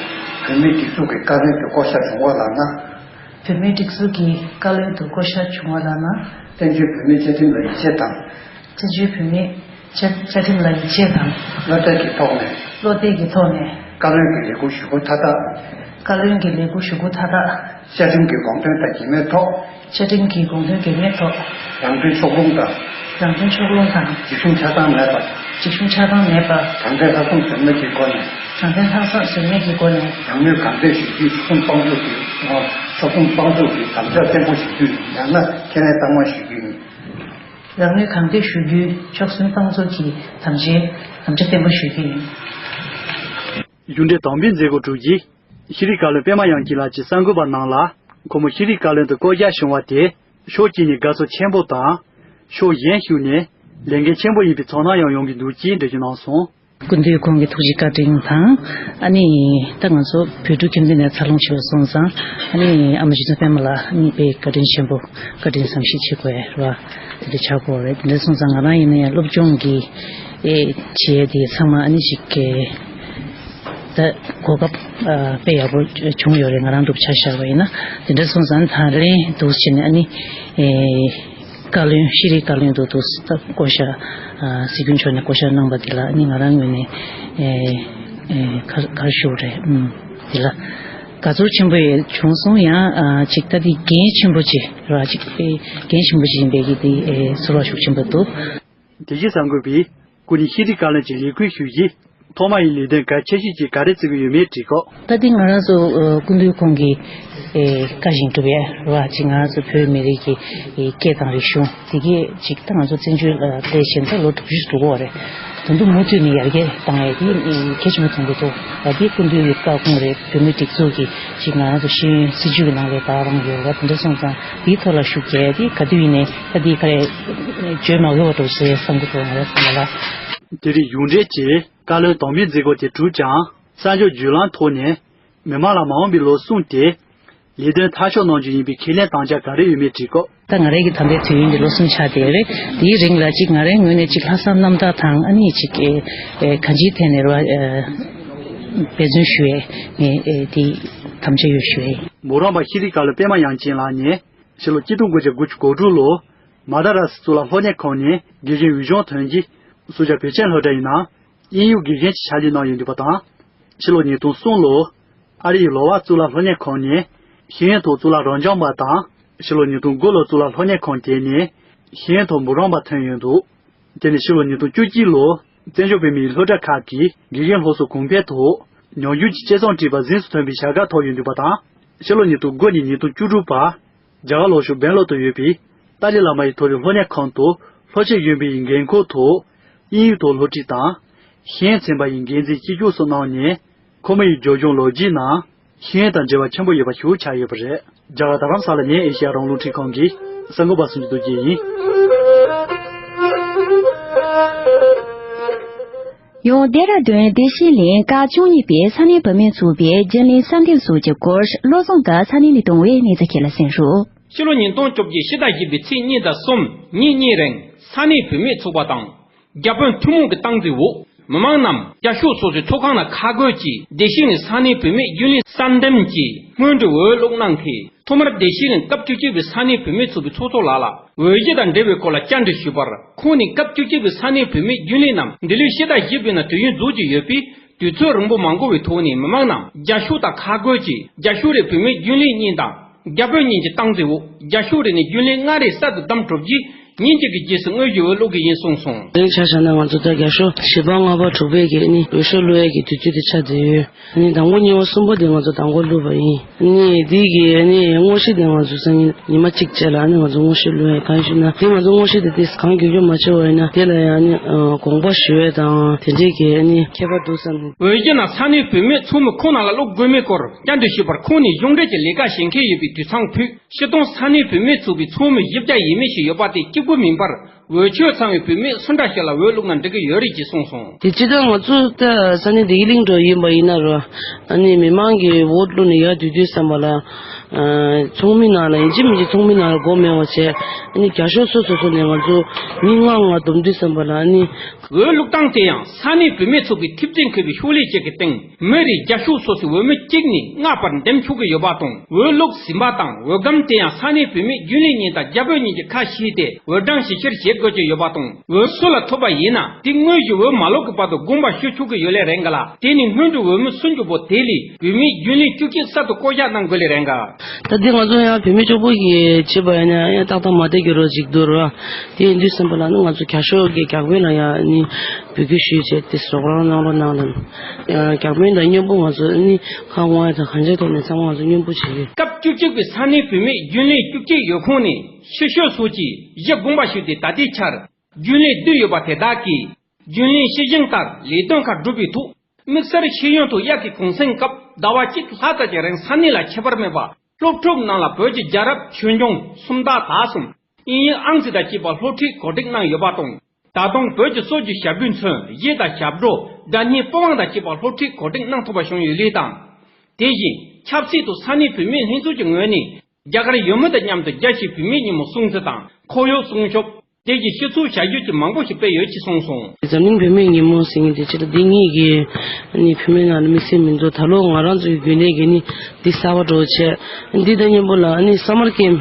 བུད་མེད་སྒྲིག་འཛུགས་ཀྱི་བཀའ་བློན་དུ་བསྐོ་གཞག་བྱུང་བ་ལགས་ན། བུད་མེད་སྒྲིག་འཛུགས་ཀྱི་བཀའ་བློན་དུ་བསྐོ་གཞག་བྱུང་བ་ལགས་ན། བཙན་བྱོལ་བོད་མིའི་བཅའ་ཁྲིམས་ལ་ཡིད་ཆེས་དང་། བཙན་བྱོལ་བོད་མིའི་བཅའ་བཅའ་ཁྲིམས་ལ་ཡིད་ཆེས་དང་། བློ་གཏད་ཀྱི་ཐོག་ནས། བློ་གཏད་ཀྱི་ཐོག་ནས། བཀའ་བློན་གྱི་ལས་ཁུར་ཞུ་སྒོ་མཐའ་དག་བཀའ་བློན་གྱི་ལས་ཁུར་ཞུ་སྒོ་མཐའ་དག་བཅའ་ཁྲིམས་ཀྱི་དགོངས་དོན་དང་འགལ་མེད་ཐོག་བཅའ་ཁྲིམས་ཀྱི་དགོངས་དོན་འགལ་མེད་ཐོག་རང་དོན་ཕྱོགས་ལྷུང་དང་། རང་དོན་ཕྱོགས་ལྷུང་དང་། འཇིགས་ཞུམ་ཆགས་སྡང་མེད་པར། འཇིགས་ཞུམ་ཆགས་སྡང་མེད་པར། དྲང་བདེན་ལྷག་བསམ་ཟོལ་མེད་ཀྱི་སྒོ་ནས། དྲང་བདེན་ལྷག་བསམ་ཟོལ་མེད་ཀྱི་སྒོ་ནས། རང་ནུས་གང་ཐོན་ཞུ་རྒྱུའི་ཕྱོགས་སྡོམ་དཔང་འཛུགས་ཀྱི། ཕྱོགས་སྡོམ་དཔང་འཛུགས་ཀྱི་དམ་བཅའ་བརྟན་པོ་ཞུ་རྒྱུ་ཡིན། ཡང་ན་ཁས་ལེན་གཏང་མ་ཞུ་རྒྱུ་ཡིན། རང་ནུས་གང་ཐོན་ཞུ་རྒྱུའི་ཕྱོགས་སྡོམ་དཔང་འཛུགས་ཀྱི་དམ་བཅའ་དམ་བཅའ་བརྟན་པོ་ཞུ་རྒྱུ་ཡིན། གཞུང་འབྲེལ་དམ་འབུལ་མཛད་སྒོ་གྲུབ་རྗེས། ཤེས་རིག་བཀའ་བློན་པད་མ་དབྱངས་ཅན་ལགས་ཀྱིས་གསར་འགོད་པ་རྣམས་ལ། ཁོ་མོ་ཤེས་རིག་བཀའ་བློན་དུ་བསྐོ་གཞག་བྱུང་བ་དེ། ཕྱོགས་གཅིག་ནས་དགའ་ཚོར་ཆེན་པོ་དང་། ཕྱོགས་གཞན་ཞིག་ནས་ལས་འགན་ཆེན་པོ་ཡིན་པའི་ཚོར་སྣང་ཡང་ཡོང་གི་འདུག་ཅེས་འགྲེལ་བརྗོད་གནང་སོང་། སྐུ་མདུན་ཁོང་གི་ཐུགས་རྗེ་བཀའ་དྲིན་དང་། ཨ་ནི་ད་ང་ཚོ་བོད་ཕྲུག་ཁྱིམ་སྡེ་ནས་འཚར་ལོངས་བྱས་པ་སོང་ཙང་། ཨ་ནི་ཨ་མ་རྗེ་བཙུན་པད་མ་ལགས་ཨ་ནི་དཔེ་བཀའ་དྲིན་ཆེན་པོ། བཀའ་དྲིན་བསམ་ཤེས་བྱེད་དགོས་ར། དེ་འདྲ་ཆགས་ཀྱི་ཡོད་རེད། དེ་འདྲ་སོང་ཙང་ང་རང་ཡིན་ན་ཡང་སློབ་སྦྱོང་གི་ཨེ་བྱེད་ཡས་དེ་ཚང་མ་ཨ་ནི་ཞིག་གི་ད་གོ་སྐབས་ཨ་དཔེ་ཡག་པོ་བྱུང་ཡོད་རེད། ང་རང་འདུག་ཆ་བཞག་པ་ཡིན་ན། དེ་འདྲ་སོང་ཙང་ད་ལན་འདུག་བྱས་ནས་ཨ་ནི་ཨེ་བཀའ་བློན་ཤེས་རིག་བཀའ་བློན་དུ་འདུག་ད་བསྐོ་གཞག་ཨ་སྲིད་སྐྱོང་མཆོག་ནས་བསྐོ་གཞག་གནང་པ་དེ་ལ་ཨ་ནི་ང་རང་ངོས་ནས་ཨེ་ཨེ་ག་ག་རེ་ཞུ་དགོས་རེད། ཨུམ་དེ་ལ་དགའ་ཚོར་ཆེན་པོ་ཡང་བྱུང་སོང་། ཡང་ཨ་ཅིག་ད་དེ་འགན་ཆེན་པོ་ཅིག་ར་ཅིག་ཨེ་འགན་ཆེན་པོ་ཅིག་ཡིན་པའི་གི་དེ་ཨེ་ཚོར་བ་ཤུགས་ཆེན་པོ་འདུག་དེ་བཞིན་གསར་འགོད་པས་སྐུ་ཉིད་ཤེས་རིག་བཀའ་བློན་གྱི་ལས་ཁུར་ཞུས་རྗེས་ཐོག་མ་ཡི་ལས་དོན་གལ་ཆེ་ཤོས་ཀྱི་ག་རེ་བརྩི་གི་ཡོད་མེད་དྲིས་སྐབས། ད་ལྟའི་ང་རང་ཚོ་ཨ་སྐུ་མདུན་ཁོང་གི་ཨེ་བཀའ་བཞིན་སྒྲུབ་ཡ་ར་ཅིག་ང་རང་ཚོ་བོད་མི་རིགས་ཀྱི་ཨེ་སྐད་དང་རིག་གཞུང་དེ་གས་ཅིག་ད་ང་ཚོ་བཙན་བྱོལ་ལ་སླེབས་བྱས་ད་ལོ་དྲུག་ཅུ་འགྲོ་གི་ཡོད་རེད། ད་དུང་མུ་མཐུད་ནས་ཡར་རྒྱས་བཏང་ཡ་དེ་ཨེ་གལ་ཆེན་པོ་མཐོང་གི་འདུག་ད་ལྟའི་སྐུ་མདུན་གྱི་བཀའ་དགོངས་རེད། བོད་མིའི་སྒྲིག་འཛུགས་ཀྱི་ཅིག་ང་རང་ཚོ་ཤེས་ཡོན་སྲིད་བྱུས་ཀྱི་ནང་ལ་ད་རང་ཡོད་ར། དེ་འདྲ་སོང་ཙང་དེའི་ཐོག་ལ་ཤུགས་རྒྱག་ཡ་དེ་ག་དུས་ཡིན་ནའི་ད་དེའི་ཁ་རེ་བརྗོད་མ་དགོས་པ་འགྲོ་ཟེར་བསམ་གྱི་འདུག་ང་རང་ཚོ་ལ། དེ་རིང་གཞུང་འབྲེལ་གྱི་བཀའ་བློན་དམ་འབུལ་མཛད་སྒོ་དེ་གྲུབ་ཀྱང་། གསར་འགྱུར་བརྒྱུད་ལམ་ཐོག་ནས་མི་མང་ལ་མ་འོངས་པའི་ལོ་གསུམ་དེ་ལས་དོན་མཐའ་འཁྱོལ་གནང་རྒྱུ་ཡིན་པའི་ཁས་ལེན་དམ་བཅའ་ག་རེ་ཡོད་མེད་དྲིས་སྐབས། ད་ང་རང་གི་ད་ལྟའི་དུས་ཡུན་དེ་ལོ་གསུམ་ཆགས་བསྡད་རེད། དེའི་རིང་ལ་གཅིག་ང་རའི་ངོས་ནས་གཅིག་ལྷག་བསམ་རྣམ་དག་དང་ཨ་ནི་གཅིག་ཨེ་ཨེ་གང་ཅིའི་ཐད་ནས་རེད་བ། ཨེ་འབད་བརྩོན་ཞུ་ཡས་ངས་ཨེ་དེ་དམ་བཅའ་ཡོད་ཞུ་ཡས། མོ་རང་པ་ཤེས་རིག་བཀའ་བློན་པད་མ་དབྱངས་ཅན་ལགས་ནས་ཕྱི་ལོ་ཆིག་སྟོང་དགུ་བརྒྱ་དགུ་བཅུ་གོ་དྲུག་ལོར་མ་ད་ར་སི་གཙུག་ལག་སློབ་གཉེར་ཁང་ནས་དགེ་རྒན་འོས་སྦྱོང་ཐོན་རྗེས་སུ་ཇཱ་བོད་ཆེན་སློབ་གྲྭ་ཡི་ནང་དབྱིན་ཡིག་དགེ་རྒན་གྱི་ཕྱག་ལས་གནང་ཡོད་འདུག་པ་དང་། ཕྱི་ལོ་ཉིས་སྟོང་གསུམ་ལོར་ཨ་རི་ཡི་ལོ་ཝར་གཙུག་ལག་སློབ་གཉེར་ཁང་ནས་ཤེས་ཡོན་ཐོག་གཙུག་ལག་རབ་འབྱམས་པ་དང་། ཕྱི་ལོ་ཉིས་སྟོང་དགུ་ལོར་གཙུག་ལག་སློབ་གཉེར་ཁང་དེ་ནས་ཤེས་ཡོན་ཐོག་འབུམ་རམས་པ་ཐོན་ཡོད་འདུག་དེ་ནས་ཕྱི་ལོ་ཉིས་སྟོང་བཅུ་གཅིག་ལོར་བཙན་བྱོལ་བོད་མིའི་སློབ་གྲྭ་ཁག་གི་དགེ་རྒན་སློབ་གསོ་གོང་འཕེལ་ཐོག་ཉམས་འགྱུར་གྱི་དཔྱད་རྩོམ་བྲིས་པ་གཟེངས་སུ་ཐོན་པའི་བྱ་དགའ་ཐོབ་ཡོད་འདུག་པ་དང་། ཕྱི་ལོ་ཉིས་སྟོང་དགུ་ནས་ཉིས་སྟོང་བཅུ་དྲུག་བར་རྒྱ་གར་ལྷོ་ཕྱོགས་སྦེང་ལོར་དུ་ཡོད་པའི་ཏཱ་ལའི་བླ་མ་ཡི་མཐོ་རིམ་སློབ་གཉེར་ཁང་དུ་སློབ་དཔྱད་གཞོན་པའི་འགན་འཁུར་ཐོག་དབྱིན་ཡིག་ཐོག་སློབ་ཁྲིད་དང་། ཤེས་ཡོན་ཚན་པ་ཡི་འགན་འཛིན་གཅིག་གྱུར་སོགས་གནང་ནས། ཁོ་མོ་ཡི་སྦྱོང་བརྒྱུད་ལོ་རྒྱུས་ནང་ཤེས་ཡོན་དང་འབྲེལ་བ་ཆེན་པོ་ཡོད་པ་ཞིག་ཆགས་ཡོད་པ་རེད། རྒྱ་གར་རྡ་རམ་ས་ལ་ནས་ཨེ་ཤེ་ཡ་རང་དབང་རླུང་འཕྲིན་ཁང་གི་གསར་འགོད་པ་སུ་ཇི་རྡོ་རྗེ་ཡིན། ཡང་ལྡེ་ར་ལྡུན་བདེ་སྐྱིད་གླིང་ཀ་བཅུ་གཉིས་པའི་ས་གནས་བུད་མེད་ཚོགས་པའི་རྒྱུན་ལས་གསར་འདེམས་སོགས་ཀྱི་སྐོར་བློ་བཟང་དགའ་ས་གནས་ནས་བཏང་བའི་གནས་ཚུལ་ཁག་ལ་གསན་རོགས། ཕྱི་ལོ་ཉིས་སྟོང་བཅོ་བརྒྱད་ཕྱི་ཟླ་བཞི་པའི་ཚེས་གཉིས་དང་གསུམ་ཉིན་གཉིས་རིང་ས་གནས་བུད་མེད་ཚོགས་པ་དང་། རྒྱ་བོད་ཐུན་མོང་གི་སྟངས་འཛིན་འོག་མི་མང་རྣམས་རྒྱ་ཤོག་སོ་སོའི་ཚོགས་ཁང་ནང་ཁ་བགོས་ཀྱིས་བདེ་སྐྱིད་གླིང་ས་གནས་བུད་མེད་རྒྱུན་ལས་གསར་འདེམས་ཀྱི་སྔོན་འགྲོའི་འོས་བླུགས་གནང་མཁན་ཐོག་མར་བདེ་སྐྱིད་གླིང་སྐབས་བཅུ་གཅིག་པའི་ས་གནས་བུད་མེད་ཚོགས་པའི་ཚོགས་གཙོ་ལགས་ལ་འོས་གཞི་དང་འབྲེལ་བའི་སྐོར་ལ་བཅར་འདྲི་ཞུས་པར། ཁོང་ནས་སྐབས་བཅུ་གཅིག་པའི་ས་གནས་བུད་མེད་རྒྱུན་ལས་རྣམས་འདི་ལོའི་ཕྱི་ཟླ་བཞི་པའི་ནང་དུས་ཡུན་རྫོགས་ཀྱི་ཡོད་པས། དུས་ཚོད་རིང་པོ་མ་འགོར་བའི་ཐོག་ནས་མི་མང་རྣམས་རྒྱ་ཤོག་དང་ཁ་བགོས་ཀྱིས་རྒྱ་ཤོག་རེ་བུད་མེད་རྒྱུན་ལས་གཉིས་དང་། རྒྱ་བོད་གཉིས་ཀྱི་སྟངས་འཛིན་འོག་རྒྱ་ཤོག་རེ་ནས་རྒྱུན་ལས་ལྔ་རེ་གསར་དུ་བདམས་གྲུབ་རྗེས། ཉིན་གཅིག་གི་རྗེས་སུ་དངོས་གཞི་འོས་བླུག་གི་ཡིན་གསུངས་སོང་། དེ་རིང་ཆ་བཞག་ན་ང་ཚོ་ད་རྒྱ་ཤོག་བཞི་པ་ལྔ་པ་དྲུག་པའི་གི་ནི་འོས་ཤོག་བླུག་ཡས་ཀྱི་དུས་ཚོད་དེ་ཆགས་བསྡད་ཡོད། ནི་དང་པོ་གཉིས་པ་གསུམ་པ་དེ་ང་ཚོ་དང་པོ་བླུགས་པ་ཡིན། ནི་དེ་གི་ནི་དངོས་གཞི་དེ་ང་ཚོ་སང་ཉིན་ཉི་མ་གཅིག་རྗེས་ལ་ནི་ང་ཚོ་དངོས་གཞི་བླུག་ཡས། གང་ཞུ་ན་དེ་ང་ཚོ་དངོས་གཞི་དེ་དེ་གང་མགྱོགས་མགྱོགས་མ་བྱས་པ་ཡིན་ན་དེ་ལ་ཡང་ནི་དགོངས་པ་ཞུ་ཡས་དང་དེ་འདྲས་ཀྱི་ནི་ཁྱད་པར་འདུག་བསམ། འོས་བསྡུ་ནང་ས་གནས་བུད་མེད་ཚོགས་མི་ཁོང་རྣམས་ལ་བླུག་དགོས་མེད་སྐོར་བཅར་འདྲི་ཞུས་པར། ཁོང་ནས་གཞུང་འབྲེལ་གྱི་ལས་ཀ་བྱེད་མཁན་ཡོད་པའི་དུད་ཚང་ཕུད། སྤྱིར་བཏང་ས་གནས་བུད་མེད་ཚོགས་པའི་ཚོགས་མི་བཞི་བརྒྱ་ཡས་མས་ཤིག་ཡོད་པ་དེ་གཅིག་པུ་མིན་པར། འོས་ཆོས་ཚང་བའི་བུད་མེད་སུ་འདྲ་ཞིག་ལ་འོས་བླུགས་ན་འགྲིག་གི་ཡོད་རེད་ཅེས་གསུངས་སོང་། དེ་སྤྱིར་བཏང་ང་ཚོ་ད་ས་གནས་བདེ་སྐྱིད་གླིང་འགྲོ་ཡིན་པ་ཡིན་ན་རོ། ཨ་ནི་མི་མང་གིས་འོས་བླུགས་ནས་ཡར་སྡོད་དུས་ཙམ་པ་ལ། ཨ། ཚོགས་མི་ནང་ལ་ཡིན་གཅིག་མིན་གཅིག་ཚོགས་མི་ནང་ལ་མགོ་མེད་པ་བྱས། ཨ་ནི་རྒྱ་ཤོག་སོ་སོ་སོ་ནས་ང་ཚོ་མི་ལྔ་ལྔ་བསྡོམས་དུས་ཙམ་པ་ལ་ཨ་ནི། འོས་བླུགས་སྟངས་དེ་ཡང་ས་གནས་བུད་མེད་ཚོགས་པའི་ཐེབས་རྩ་འཁོད་པའི་ཤོག་ལྷེ་གཅིག་གི་སྟེང་མི་རེར་རྒྱ་ཤོག་སོ་སོའི་འོས་མི་གཅིག་ནས་ལྔ་བར་འདེམས་ཆོག་གི་ཡོད་པ་དང་། འོས་བླུགས་ཟིན་པ་དང་འོས་སྒམ་དེ་ཡང་ས་གནས་བུད་མེད་རྒྱུན་ལས་གཉིས་དང་རྒྱ་བོད་གཉིས་ཀྱི་ཁ་ཕྱེས་ཏེ། འོས་གྲངས་ཞིབ་བཤེར་བྱེད་དགོས་ཀྱི་ཡོད་པ་དང་། འོས་སུ་ལ་ཐོབ་པ་ཡིན་ན་དེ་དངོས་གཞི་འོས་མ་བླུགས་ཀྱི་བར་དུ་དགོངས་པ་ཞུ་ཆོག་གི་ཡོད་ལེ་རེད་འགའ་ལ། དེ་ནི་སྔོན་འགྲོའི་འོས་མི་སུ་འཇོག་པོ་དེ་ལས་བུད་མེད་རྒྱུན་ལས་བཅུ་གཅིག་གསར་དུ་བསྐོ་གཞག་གནང་དགོས་ལེ་རེད་འགའ། ད་དེ་ང་ཚོ་ཡང་བུད་མེད་གཅིག་པོ་གིས་བྱེད་པ་ཡིན་ན་ཡང་ཏག་ཏག་མ་བསྡད་ཀྱི་རོ་ཅིག་འདུག་ར། དེ་ཡིན་དུས་ཙམ་པ་ལ་ནི་ང་ཚོ་རྒྱ་ཤོག་གི་རྒྱ་བོད་ལ་ཡང་ནི་འབོད་སྐུལ་ཞུས་བྱས་ཏེ་རོགས་རམ་གནང་རོགས་གནང་ལ། རྒྱ་བོད་དང་མཉམ་པོ་ང་ཚོ་ནི་ཁ་དབང་དང་གང་ཅིའི་ཐོག་ནས་ཚང་མ་ང་ཚོ་མཉམ་པོ་བྱེད་ཀྱི། སྐབས་བཅུ་གཅིག་པའི་ས་གནས་བུད་མེད་རྒྱུན་ལས་བཅུ་གཅིག་ཡོད་ཁོངས་ནས་ཕྱི་ཤོག་སོགས་ཀྱིས་གཞི་དགོངས་པ་ཞུས་ཏེ། ད་ལྟའི་ཆར་རྒྱུན་ལས་བདུན་ཡོད་པ་དེ་དག་གིས་རྒྱུན་ལས་སྲིད་གཞུང་ལྟར་ལས་དོན་ཁག་སྒྲུབ་པའི་ཐོག་དམིགས་བསལ་ཤེས་ཡོན་ཐོག་དབྱར་གྱི་གུང་སེང་སྐབས་ཟླ་བ་གཅིག་ལྷག་ཙམ་གྱི་རིང་ས་གནས་ལ་ཁྱད་པར་མེད་པར་སློབ་ཕྲུག་རྣམས་ལ་བོད་ཀྱི་རྒྱལ་རབས་ཆོས་འབྱུང་སུམ་རྟགས་དག་གསུམ། དབྱིན་ཡིག་ཨང་རྩིས་དང་བཅས་པ་སློབ་ཁྲིད་གོ་སྒྲིག་གནང་ཡོད་པ་དང་། ད་དུང་བོད་ཀྱི་སྲོལ་རྒྱུན་ཞབས་བརྟན་མཚོན་གཞས་དང་ཞབས་བྲོ། སྒྲ་སྙན་པི་ཝང་དང་བཅས་པ་སློབ་ཁྲིད་གོ་སྒྲིག་གནང་ཐུབ་པ་བྱུང་ཡོད་ལེ་དང་། དེ་བཞིན་ཆབ་སྲིད་དུ་ས་གནས་བུད་མེད་ལྷན་ཚོགས་ཀྱི་ངོས་ནས་རྒྱ་གར་ཡུལ་མི་དང་མཉམ་དུ་རྒྱལ་སྤྱིའི་བུད་མེད་ཉིན་མོ་སྲུང་བརྩི་དང་ཁོར་ཡུག་སྲུང་སྐྱོབ། དེ་བཞིན་སྤྱི་ཚོགས་བྱ་སྤྱོད་ཀྱི་མང་པོ་ཞིག་སྤེལ་ཡོད་ཅེས་གསུངས་སོང་། འཛམ་གླིང་བུད་མེད་ཉིན་མོ་ཟེར་མཁན་དེ་ཕྱི་ལ་འདི་ངེད་ཀྱི་ནི་བུད་མེད་ནང་ལ་དམིགས་བསལ་མི་འདུག་ད་ལོ་ང་རང་ཚོའི་རྒྱུན་ལས་ཀྱི་ནི་འདི་གསར་པ་འགྲོ་བྱས། འདི་དང་མཉམ་པོ་ལ་ནི་སམ་མར་ཀེམ།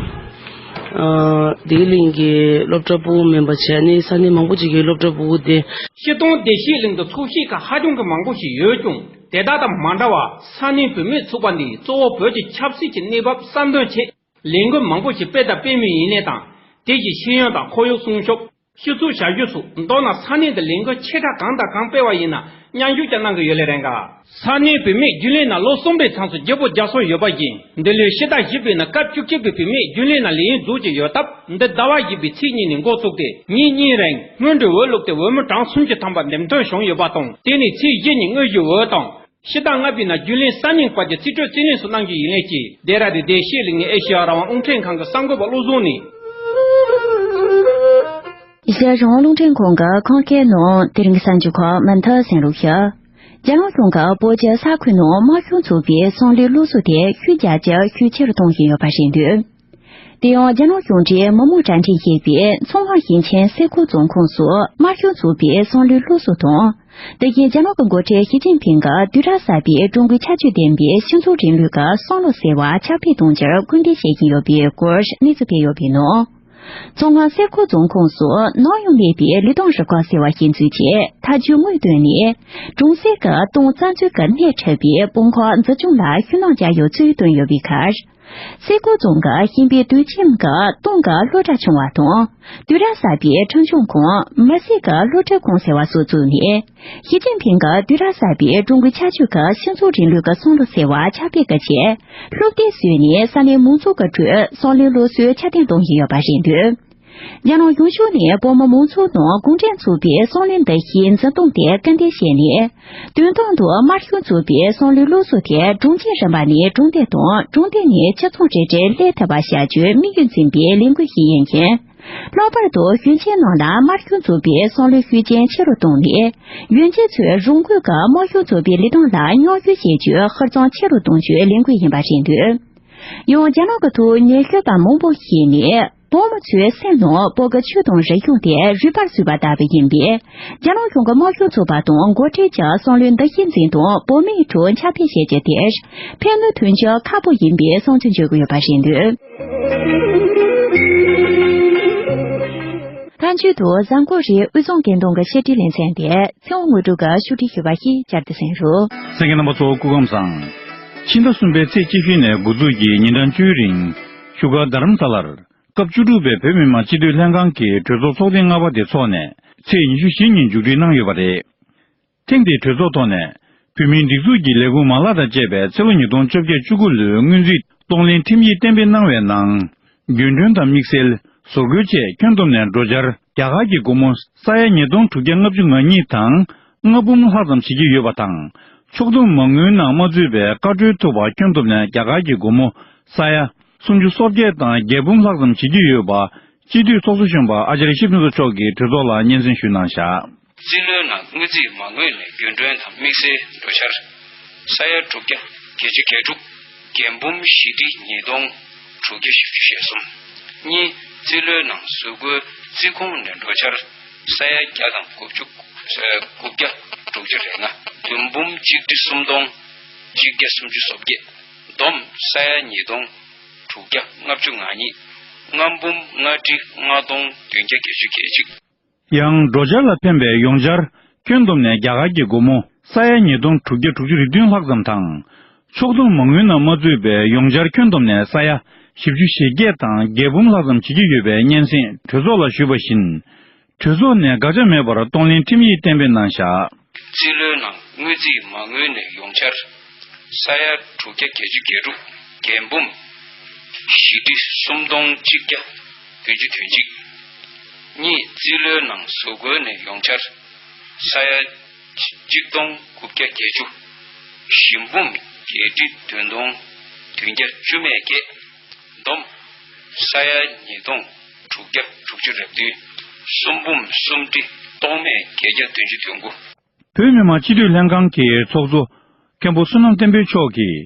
ཨ། བདེ་སྐྱིད་གླིང་གི་སློབ་གྲྭ་ཕྲུ་གུ་མིན་པ་བྱས་ནི་ས་གནས་མང་པོ་ཅིག་གི་སློབ་གྲྭ་ཕྲུ་གུ་དེ། སྤྱིར་བཏང་བདེ་སྐྱིད་གླིང་དུ་ཚོགས་བཞེས་ཁག་ཧ་ཅང་གི་མང་པོ་ཞིག་ཡོད་ཀྱང་། དེ་དག་དང་མ་འདྲ་བར་ས་གནས་བུད་མེད་ཚོགས་པ་འདིས་གཙོ་བོ་བོད་ཀྱི་ཆབ་སྲིད་ཀྱི་གནས་བབ་གསལ་འདོན་ཆེད་ལས་འགུལ་མང་པོ་ཞིག་སྤེལ་དང་སྤེལ་མུས་ཡིན་ནའི་དང་། དེ་བཞིན་ཤེས་ཡོན་དང་ཁོར་ཡུག་སྲུང་སྐྱོབ། སྤྱི་ཚོགས་བྱ་སྤྱོད་སོགས། མདོར་ན་ས་གནས་འདི་ལས་འགུལ་ཆེ་ཕྲ་གང་དང་གང་སྤེལ་བ་ཡིན་ན་མཉམ་ཞུགས་ཀྱང་གནང་གི་ཡོད་ལེ་རེད་འགའ། ས་གནས་བུད་མེད་རྒྱུན་ལས་ནང་ལོ་གསུམ་པའི་མཚམས་སུ་བརྗེ་པོ་བརྒྱབ་སོང་ཡོད་པ་ཡིན། འདི་ལོའི་ཕྱི་ཟླ་བཞི་པའི་ནང་སྐབས་བཅུ་གཅིག་པའི་བུད་མེད་རྒྱུན་ལས་ནང་ལས་ཡུན་རྫོགས་ཀྱི་ཡོད་སྟབས། འདི་ཟླ་བ་བཞི་པའི་ཚེས་གཉིས་ནས་འགོ་བཙུགས་ཏེ་ཉིན་གཉིས་རིང་སྔོན་འགྲོའི་འོས་བླུགས་ཏེ་འོས་མི་གྲངས་སུམ་ཅུ་ཐམ་པ་འདེམས་ཐོན་བྱུང་ཡོད་པ་དང་། དེ་ནས་ཚེས་བཞི་ཉིན་དངོས་གཞིའི་འོས་དང་། ཕྱི་ཟླ་ལྔ་པའི་ནང་རྒྱུན་ལས་གསར་རྙིང་བར་གྱི་རྩིས་སྤྲོད་རྩིས་ལེན་སོགས་གནང་རྒྱུ་ཡིན་ལེ་ཅེས། ལྡེ་ར་ལྡུན་བདེ་སྐྱིད་གླིང་ནས་ཨེ་ཤེ་ཡ་རང་དབང་རླུང་འཕྲིན་ཁང་གི་གསར་འགོད་པ་བློ་བཟང་ནས། ཨེ་ཤེ་ཡ་རང་དབང་རླུང་འཕྲིན་ཁང་གི་ཁམས་སྐད་ནང་དེ་རིང་གི་གསར་འགྱུར་ཁག་མུ་མཐུད་གསན་རོགས་ཞུ། རྒྱ་ནག་གཞུང་གིས་བོད་ཀྱི་ས་ཁུལ་ནང་དམར་གཞུང་ཚོགས་པའི་གསང་ལུགས་སློབ་གསོ་དེ་ཤུགས་རྒྱག་རྒྱུ་ཤུགས་ཆེ་རུ་གཏོང་བཞིན་ཡོད་པ་རེད་འདུག་དེ་ཡང་རྒྱ་ནག་གཞུང་འབྲེལ་མི་མང་དྲ་འཕྲིན་ཞེས་པས་མཚོ་སྔོན་ཞིང་ཆེན་སེ་ཁོ་རྫོང་ཁོངས་སུ་དམར་གཞུང་ཚོགས་པའི་གསང་ལུགས་སློབ་གསོ་དང་། དེ་བཞིན་རྒྱ་ནག་གི་འགོ་ཁྲིད་ཞི་ཅིན་ཕིང་གིས་དུས་རབས་གསར་པའི་ཀྲུང་གོའི་ཁྱད་ཆོས་ལྡན་པའི་སྤྱི་ཚོགས་རིང་ལུགས་ཀྱི་བསམ་བློ་གསར་བ་ཁྱབ་སྤེལ་གཏོང་རྒྱུར་སྐུལ་འདེད་བྱེད་བཞིན་ཡོད་པའི་སྐོར་གནས་ཚུལ་སྤེལ་ཡོད་པའི་ནང་། མཚོ་སྔོན་སེ་ཁོ་རྫོང་ཁོངས་སུ་ནམ་ཡང་མེད་པའི་ལི་ཐང་རུ་ཁག་ཟེར་བ་ཞིག་འཛུགས་རྗེས་ཐབས་ཇུས་དངོས་བཏོན་ནས། གྲོང་གསེབ་ཀྱི་ཏང་རྩ་འཛུགས་ཀྱི་སྣེ་ཁྲིད་པའི་དཔུང་ཁག་འཛུགས་སྐྱོང་ལ་ཤུགས་སྣོན་རྒྱག་ཡོད་ཚུལ་བཏོན་ཡོད་པའི་ཁར། སེ་ཁོ་རྫོང་གི་ཞིང་པའི་དུད་ཁྱིམ་གྱི་ཏང་གི་སློབ་གྲྭ་ཆུང་བ་དང་། དུས་རབས་གསར་པའི་ཁྲིམས་སྐྱོང་ཁང་། མི་སེར་གྱི་སློབ་ཁྲིད་ཁང་ཟེར་བ་སོགས་བཙུགས་ནས། ཞི་ཅིན་ཕིང་གིས་དུས་རབས་གསར་པའི་ཀྲུང་གོའི་ཁྱད་ཆོས་ཀྱི་སྤྱི་ཚོགས་རིང་ལུགས་ཀྱི་བསམ་བློ་གསར་བ་ཁྱབ་སྤེལ་གྱི་ཆེད། སློབ་དེབ་བཟོས་ནས་ས་གནས་མང་ཚོགས་ཀྱི་ཁྲོད་གསང་ལུགས་སློབ་གསོའི་ཆ་རྐྱེན་གཏོང་བཞིན་ཡོད་པ་རེད་འདུག་རྒྱ་ནག་གཞུང་ཕྱོགས་ནས་བོད་མི་མང་ཚོགས་ནང་གུང་ཁྲན་ཚོགས་པའི་གསང་ལུགས་འདུ་ཤེས་འཛིན་སྟངས་དེ་སྐུལ་འདེད་བྱས་ནས། དོན་དམ་དུ་དམར་གཞུང་ཚོགས་པའི་གསང་ལུགས་སློབ་གསོ་དེ་གྲོང་ཁྱེར་རིམ་པ་ནས་གྲོང་སྡེ་དང་གྲོང་སྡེ་ནས་སྤྱི་ཚོགས་རེ་རེར་སླེབས་ཐུབ་པ་བྱ་རྒྱུའི་དམིགས་ཡུལ་འཛིན་པའི་ལས་འགུལ་ཞིག་ཡིན་ཞིང་། ལྷག་པར་དུ་ཞིང་ཆེན་ནང་ལ་དམར་གཞུང་ཚོགས་པའི་གསང་ལུགས་ཤུགས་རྐྱེན་ཆེ་རུ་བཏང་ནས། ཡུལ་གྱི་ཚོས་རང་ངོས་ཀྱི་དམར་གཞུང་ཚོགས་པའི་ལས་དོན་ལ་མཉམ་ཞུགས་བྱེད་རྒྱུའི་ཧུར་བརྩོན་ཆེ་རུ་གཏོང་རྒྱུའི་ལས་འགུལ་ཡིན་པ་རེད་འདུག་ཡང་རྒྱ་ནག་གི་ཐོག་ཉེ་ཤོས་པ་མང་པོ་ཞིག་ནས་བོད་མི་ཚོའི་སེམས་ནང་བོད་ཀྱི་ཆོས་དང་རིག་གཞུང་དེ་རུས་པར་བཟོས་པ་ལྟ་བུ་ཡིན་པས། རྒྱ་ནག་གཞུང་གི་དམར་གཞུང་ཚོགས་པ་དང་འགོ་ཁྲིད་ཀྱི་གསང་ལུགས་འདུ་ཤེས་འཛིན་སྟངས་བོད་མིའི་ཁྲོད་ཁྱབ་སྤེལ་བྱེད་རྒྱུ་དེར་ཕན་ནུས་ཐོན་རྒྱུ་ཁག་པོ་ཡིན་པའི་བསམ་ཚུལ་འཇོག་གི་ཡོད་པ་རེད་འདུག་མཐའ་མཇུག་ཏུ་གཟའ་འཁོར་རེའི་དབུས་གཙང་སྐད་གདངས་ཀྱི་བཤད་སྒྲིག་ལེ་ཚན་དེ་ཚེ་དབང་དངོས་གྲུབ་ཀྱིས་ཕྱོགས་སྒྲིག་ཞུས་པ་ཞིག་བསྐྱར་དུ་གསན་རོགས། གསན་མཁན་རྣམ་པ་ཚོ་སྐུ་ཁམས་བཟང་། ཕྱི་ཟླ་གསུམ་པའི་ཚེས་བཅུ་བཞི་ནས་འགོ་འཛུགས་ཀྱིས་ཉིན་གྲངས་བཅུའི་རིང་བཞུགས་སྒར་རྡ་རམ་ས་ལར། སྐབས་བཅུ་དྲུག་པའི་བོད་མི་མང་སྤྱི་འཐུས་ལྷན་ཁང་གི་གྲོས་ཚོགས་ཚོགས་ཐེངས་ལྔ་པ་དེ་འཚོགས་ནས་ཚེས་ཉི་ཤུ་བཞི་ཉིན་མཇུག་སྒྲིལ་གནང་ཡོད་པ་རེད། ཐེངས་འདིའི་གྲོས་ཚོགས་ཐོག་ནས་བོད་མིའི་སྒྲིག་འཛུགས་ཀྱི་ལས་ཁུངས་མ་ལག་དང་བཅས་པའི་ཚེ་ལོ་ཉིས་སྟོང་བཅོ་བརྒྱད་བཅུ་དགུ་ལོའི་སྔོན་རྩིས་གཏོང་ལེན་ཁྲིམས་ཡིག་གཏན་འབེབས་གནང་བའི་ནང་། རྒྱུན་གྲོན་དང་དམིགས་བསལ་བཟོ་བཀོད་བཅས་ཁྱོན་བསྡོམས་ནས་འགྲོ་འཆར་རྒྱ་གར་གྱི་སྒོར་མོ་ས་ཡ་ཉིས་སྟོང་དྲུག་བརྒྱ་ལྔ་བཅུ་ང་གཉིས་དང་ལྔ་འབུམ་ལྷག་ཙམ་བྱེད་ཀྱི་ཡོད་པ་དང་། ཕྱོགས་བསྡོམས་མ་དངུལ་ནང་མ་ཚུད་པའི་བཀའ་འཁྲོལ་ཐུབ་པ་ཁྱོན་བསྡོམས་ནས་རྒྱ་གར་གྱི་སྒོར་མོ་ས་ཡ་སུམ་ཅུ་སོ་བརྒྱད་དང་བརྒྱད་འབུམ་ལྷག་ཙམ་བྱེད་ཀྱི་ཡོད་པ། སྤྱི་འཐུས་ཚོགས་གཙོ་གཞོན་པ་ཨ་ཅཱརྱ་ཤྲི་ཕུན་ཚོགས་མཆོག་གིས་གྲོས་ཚོགས་ལ་སྙན་སེང་ཞུས་གནང་བཞག། རྩིས་ལོའི་ནང་དངུལ་རྩིས་མ་དངུལ་ནས་རྒྱུན་གྲོན་དང་དམིགས་བསལ་འགྲོ་འཆར་ས་ཡ་དྲུག་བརྒྱ་བརྒྱད་ཅུ་གྱ་དྲུག་བརྒྱད་འབུམ་བཞི་ཁྲི་ཉིས་སྟོང་དྲུག་བརྒྱ་བཞི་བཅུ་ཞེ་གསུམ། གཉིས། རྩིས་ལོའི་ནང་བཟོ་བཀོད་རྩིས་ཁོངས་ནས་འགྲོ་འཆར་ས་ཡ་བརྒྱ་དང་དགུ་བཅུ་དགུ་བརྒྱ་དྲུག་ཅུ་རེ་ལྔ། བདུན་འབུམ་གཅིག་ཁྲི་སུམ་སྟོང་གཅིག་བརྒྱ་སུམ་ཅུ་སོ་བརྒྱད། བསྡོམས་ས་ཡ་ཉིས་སྟོང་དྲུག་བརྒྱ་ལྔ་བཅུ་ང་གཉིས། ལྔ་འབུམ་ལྔ་ཁྲི་ལྔ་སྟོང་བདུན་བརྒྱ་བརྒྱད་ཅུ་གྱ་གཅིག། ཡང་འགྲོ་འཆར་ལ་ཕན་པའི་ཡོང་འཆར་ཁྱོན་བསྡོམས་ནས་རྒྱ་གར་གྱི་སྒོར་མོ་ས་ཡ་ཉིས་སྟོང་དྲུག་བརྒྱ་དྲུག་ཅུ་རེ་བདུན་ལྷག་ཙམ་དང་། ཕྱོགས་བསྡོམས་མ་དངུལ་ནང་མ་ཚུད་པའི་ཡོང་འཆར་ཁྱོན་བསྡོམས་ནས་ས་ཡ་བཞི་བཅུ་ཞེ་བརྒྱད་དང་བརྒྱད་འབུམ་ལྷག་ཙམ་བྱེད་ཀྱི་ཡོད་པའི་སྙན་སེང་གྲོས་ཚོགས་ལ་ཞུས་པ་བཞིན། གྲོས་ཚོགས་ནས་དགག་བྱ་མེད་པར་གཏོང་ལེན་ཁྲིམས་ཡིག་གཏན་འབེབས་གནང་བཞག། རྩིས་ལོའི་ནང་དངུལ་རྩིས་མ་དངུལ་ནས་ཡོང་འཆར་ས་ཡ་དྲུག་བརྒྱ་བརྒྱད་ཅུ་གྱ་དྲུག་བརྒྱད་འབུམ་བཞི་ཁྲི་སུམ་སྟོང་གཅིག་བརྒྱ་བདུན་ཅུ་དོན་གཅིག། གཉིས། རྩིས་ལོའི་ནང་བཟོ་བཀོད་ནས་ཡོང་འཆར་ས་ཡ་གཅིག་སྟོང་དགུ་བརྒྱ་བརྒྱད་ཅུ། བཞི་འབུམ་བརྒྱད་ཁྲི་བདུན་སྟོང་བདུན་བརྒྱ་བཅུ་མེད་བརྒྱད། བསྡོམས་ས་ཡ་ཉིས་སྟོང་དྲུག་བརྒྱ་དྲུག་ཅུ་རེ་བདུན། གསུམ་འབུམ་གསུམ་ཁྲི་སྟོང་མེད་བརྒྱད་བརྒྱ་བདུན་ཅུ་དོན་དགུ། བོད་མི་མང་སྤྱི་འཐུས་ལྷན་ཁང་གི་ཚོགས་གཙོ་མཁན་པོ་བསོད་ནམས་བསྟན་འཕེལ་མཆོག་གིས་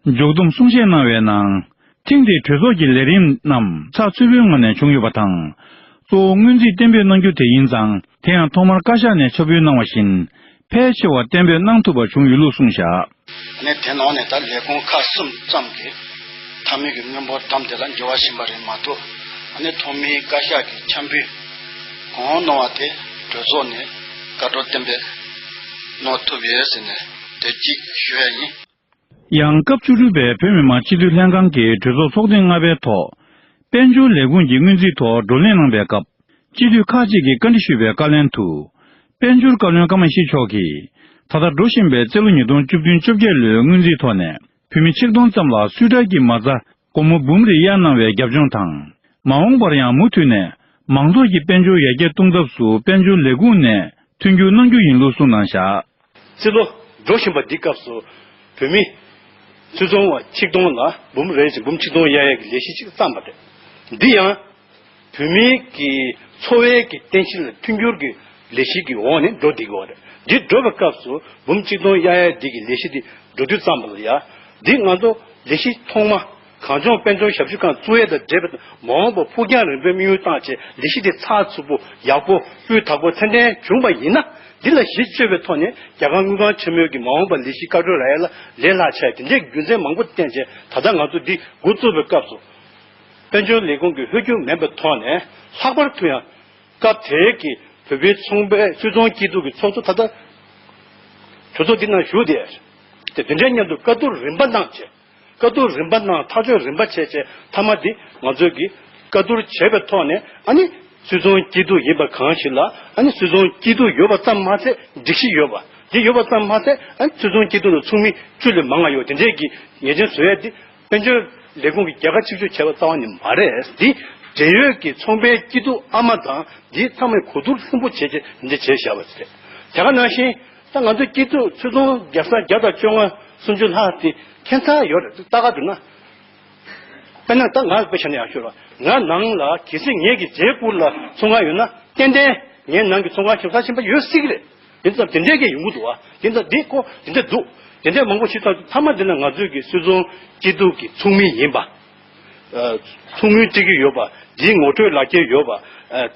མཇུག་བསྡོམས་གསུང་བཤད་གནང་བའི་ནང་། ཐེངས་འདིའི་གྲོས་ཚོགས་ཀྱི་ལས་རིམ་རྣམས་ཚགས་ཚུད་པོའི་ངང་ནས་བྱུང་ཡོད་པ་དང་། གཙོ་བོ་སྔོན་རྩིས་གཏན་འབེབས་གནང་རྒྱུ་དེ་ཡིན་ཙང་། དེ་ཡང་ཐོག་མར་བཀའ་ཤག་ནས་ཁྱབ་སྤེལ་གནང་བ་བཞིན། ཕལ་ཆེ་བ་གཏན་འབེབས་གནང་ཐུབ་པ་བྱུང་ཡོད་ལུགས་གསུངས་བཞག། ནས་དེ་ནང་ནས་ད་ལས་ཁུངས་ཁག་གསུམ་ཙམ་གྱིས་མཐའ་མའི་གི་སྔོན་འབོར་དམ་དེ་ལ་འགྱུར་བ་ཕྱིན་པ་རེད་མ་གཏོགས། ཨ་ནི་ཐོག་མའི་བཀའ་ཤག་གི་འཆར་འབུལ་གོང་འོག་གནང་བ་དེ་གྲོས་ཚོགས་ནས་བཀའ་འཁྲོལ་གཏན་འབེབས་གནང་ཐུབ་ཡོད་ཟེར་ནས་དེ་གཅིག་ཞུ་ཡ་ཡིན། ཡང་སྐབས་བཅུ་དྲུག་པའི་བོད་མི་མང་སྤྱི་འཐུས་ལྷན་ཁང་གི་གྲོས་ཚོགས་ཚོགས་ཐེངས་ལྔ་པའི་ཐོག་དཔལ་འབྱོར་ལས་ཁུངས་ཀྱི་སྔོན་རྩིས་ཐོག་བགྲོ་གླེང་གནང་བའི་སྐབས། སྤྱི་འཐུས་ཁག་ཅིག་གིས་བཀའ་འདྲི་ཞུས་པའི་བཀའ་ལན་དུ། དཔལ་འབྱོར་བཀའ་བློན་ཀརྨ་ཡེ་ཤེས་མཆོག་གིས། ད་ལྟ་འགྲོ་བཞིན་པའི་རྩིས་ལོ་ཉིས་སྟོང་བཅུ་བདུན་བཅོ་བརྒྱད་ལོའི་སྔོན་རྩིས་ཐོག་ནས། བོད་མི་ཆིག་སྟོང་ཙམ་ལ་སུད་ཊར་གྱི་མ་རྩ་སྒོར་མོ་འབུམ་རེ་གཡར་གནང་བའི་རྒྱབ་ལྗོངས་དང་། མ་འོངས་པར་ཡང་མུ་མཐུད་ནས་མང་ཚོགས་ཀྱི་དཔལ་འབྱོར་ཡར་རྒྱས་གཏོང་ཐབས་སུ་དཔལ་འབྱོར་ལས་ཁུངས་ནས་མཐུན་འགྱུར་གནང་རྒྱུ་ཡིན་ལུགས་གསུངས་གནང་བཞག། རྩིས་ལོ་འགྲོ་བཞིན་པ་འདི་སྐབས་སུ་བོད་མི་སུད་ཚོང་བ་ཆིག་སྟོང་ལ་འབུམ་རེ་བཞིན་འབུམ་ཆིག་སྟོང་གཡར་ཡས་ཀྱི་ལས་གཞི་ཅིག་བརྩམས་པ་རེད། འདི་ཡང་བོད་མིའི་གི་འཚོ་བའི་གི་རྟེན་གཞི་ལ་མཐུན་འགྱུར་གྱི་ལས་གཞི་གི་འོག་ནས་འགྲོ་བསྡད་ཀྱི་ཡོད་རེད། འདི་འགྲོ་བའི་སྐབས་སུ་འབུམ་ཆིག་སྟོང་གཡར་ཡས་འདི་གི་ལས་གཞི་འདི་འགྲོ་དུས་ཙམ་པ་ལ་ཡ། འདི་ང་ཚོ་ལས་གཞི་ཐོག་མ་གངས་ལྗོངས་དཔལ་འབྱོར་ཞབས་ཞུ་ཁང་བཙུགས་ཡས་དང་འབྲེལ་བའི་མ་འོངས་པ་ཕུགས་རྒྱང་རིང་པོའི་དམིགས་ཡུལ་བཏང་བྱས་ལས་གཞི་འདི་ཚགས་ཚུད་པོ་ཡག་པོ་སྤུས་དག་པོ་ཚད་ལྡན་བྱུང་བ་ཡིན་ན། འདི་ལ་གཞི་བཅོལ་བའི་ཐོག་ནས་རྒྱ་གར་དངུལ་ཁང་ཆེན་མོའི་གི་མ་འོངས་པ་ལས་གཞི་བཀའ་འཁྲོལ་རག་ཡས་ལ་ལས་སླ་ཆ་ཡས་དེ་འདྲའི་རྒྱུ་མཚན་མང་པོ་བསྟན་བྱས་ད་ལྟ་ང་ཚོ་འདི་འགོ་བཙུགས་པའི་སྐབས་སུ། དཔལ་འབྱོར་ལས་ཁུངས་ཀྱི་ཧོལ་རྒྱུག་མེད་པའི་ཐོག་ནས་ལྷག་པར་དུ་ཡང་སྐབས་དེའི་གི་བོད་པའི་ཚོང་པའི་སུད་ཚོང་སྐྱིད་སྡུག་གི་ཚོགས་གཙོ་ད་ལྟ་གྲོས་ཚོགས་འདི་ནང་བཞུགས་ཏེ། དེ་དེ་འདྲའི་མཉམ་དུ་བཀའ་བསྡུར་རིམ་པ་གནང་བྱས། བཀའ་བསྡུར་རིམ་པ་གནང་ཐག་གཅོད་རིམ་པ་བྱས་བྱས་མཐའ་མ་འདི་ང་ཚོས་ཀྱི་བཀའ་བསྡུར་བྱས་པའི་ཐོག་ནས་ཨ་ནི་སུད་ཚོང་སྐྱིད་སྡུག་ཡིན་པ་གང་ཞིག་ལ་ཨ་ནི་སུད་ཚོང་སྐྱིད་སྡུག་ཡོད་པ་ཙམ་མ་ཟད་སྒྲིག་གཞི་ཡོད་པ་འདི་ཡོད་པ་ཙམ་མ་ཟད་ཨ་ནི་སུད་ཚོང་སྐྱིད་སྡུག་ལ་ཚོགས་མི་བཅུ་ལས་མང་བ་ཡོད་དེ་འདྲས་ཀྱི་ཉེས་ཅན་བཟོ་ཡས་འདི་དཔལ་འབྱོར་ལས་ཁུངས་ཀྱི་རྒྱལ་ཁ་ཆིབས་བསྒྱུར་བྱས་པ་རྩ་བ་ནས་མ་རེད། འདི་འབྲེལ་ཡོད་ཀྱི་ཚོང་པའི་སྐྱིད་སྡུག་ཨ་མ་དང་འདི་ཚང་མས་གོ་བསྡུར་ལྷུན་པོ་བྱས་བྱས་འདི་བྱས་བཞག་པ་རེད། དེ་ག་ནང་བཞིན། ད་ང་ཚོ་སྐྱིད་སྡུག་ཆུ་ཚོད་བརྒྱ་ས་བརྒྱ་དང་བཅོ་ལྔ་སུམ་ཅུ་ལྷག་དེ་ཁྱད་མཚར་ཡོད་རེད་ལྟ་ག་འདུག་ན། དཔེར་ན་ད་ང་དཔེ་ཆ་ནས་ཡང་ཤོད་རོགས། ང་ནང་ལ་གལ་སྲིད་ངེད་ཀྱི་རྗེས་ཁུར་ལ་ཚོང་ཁང་ཡོད་ན་ཏན་ཏན་ངའི་ནང་གི་ཚོང་ཁང་ཞིབ་ཚགས་ཕྱིན་པ་ཡོད་སྲིད་ཀྱི་རེད། དེ་ཙམ་དེ་འདྲས་ཀྱི་ཡོང་གི་འདུག་བ། དེ་ཙམ་དེ་ཁོ་དེ་འདྲས་འདུག་དེ་འདྲས་མང་པོ་ཞིག་ཙམ་མཐའ་མ་དེ་ན་ང་ཚོས་ཀྱི་སུད་ཚོང་སྐྱིད་སྡུག་གི་ཚོགས་མི་ཡིན་པ། ཚོགས་དངུལ་སྤྲད་ཀྱི་ཡོད་པ། འདིའི་ངོ་སྤྲོད་ལག་ཁྱེར་ཡོད་པ།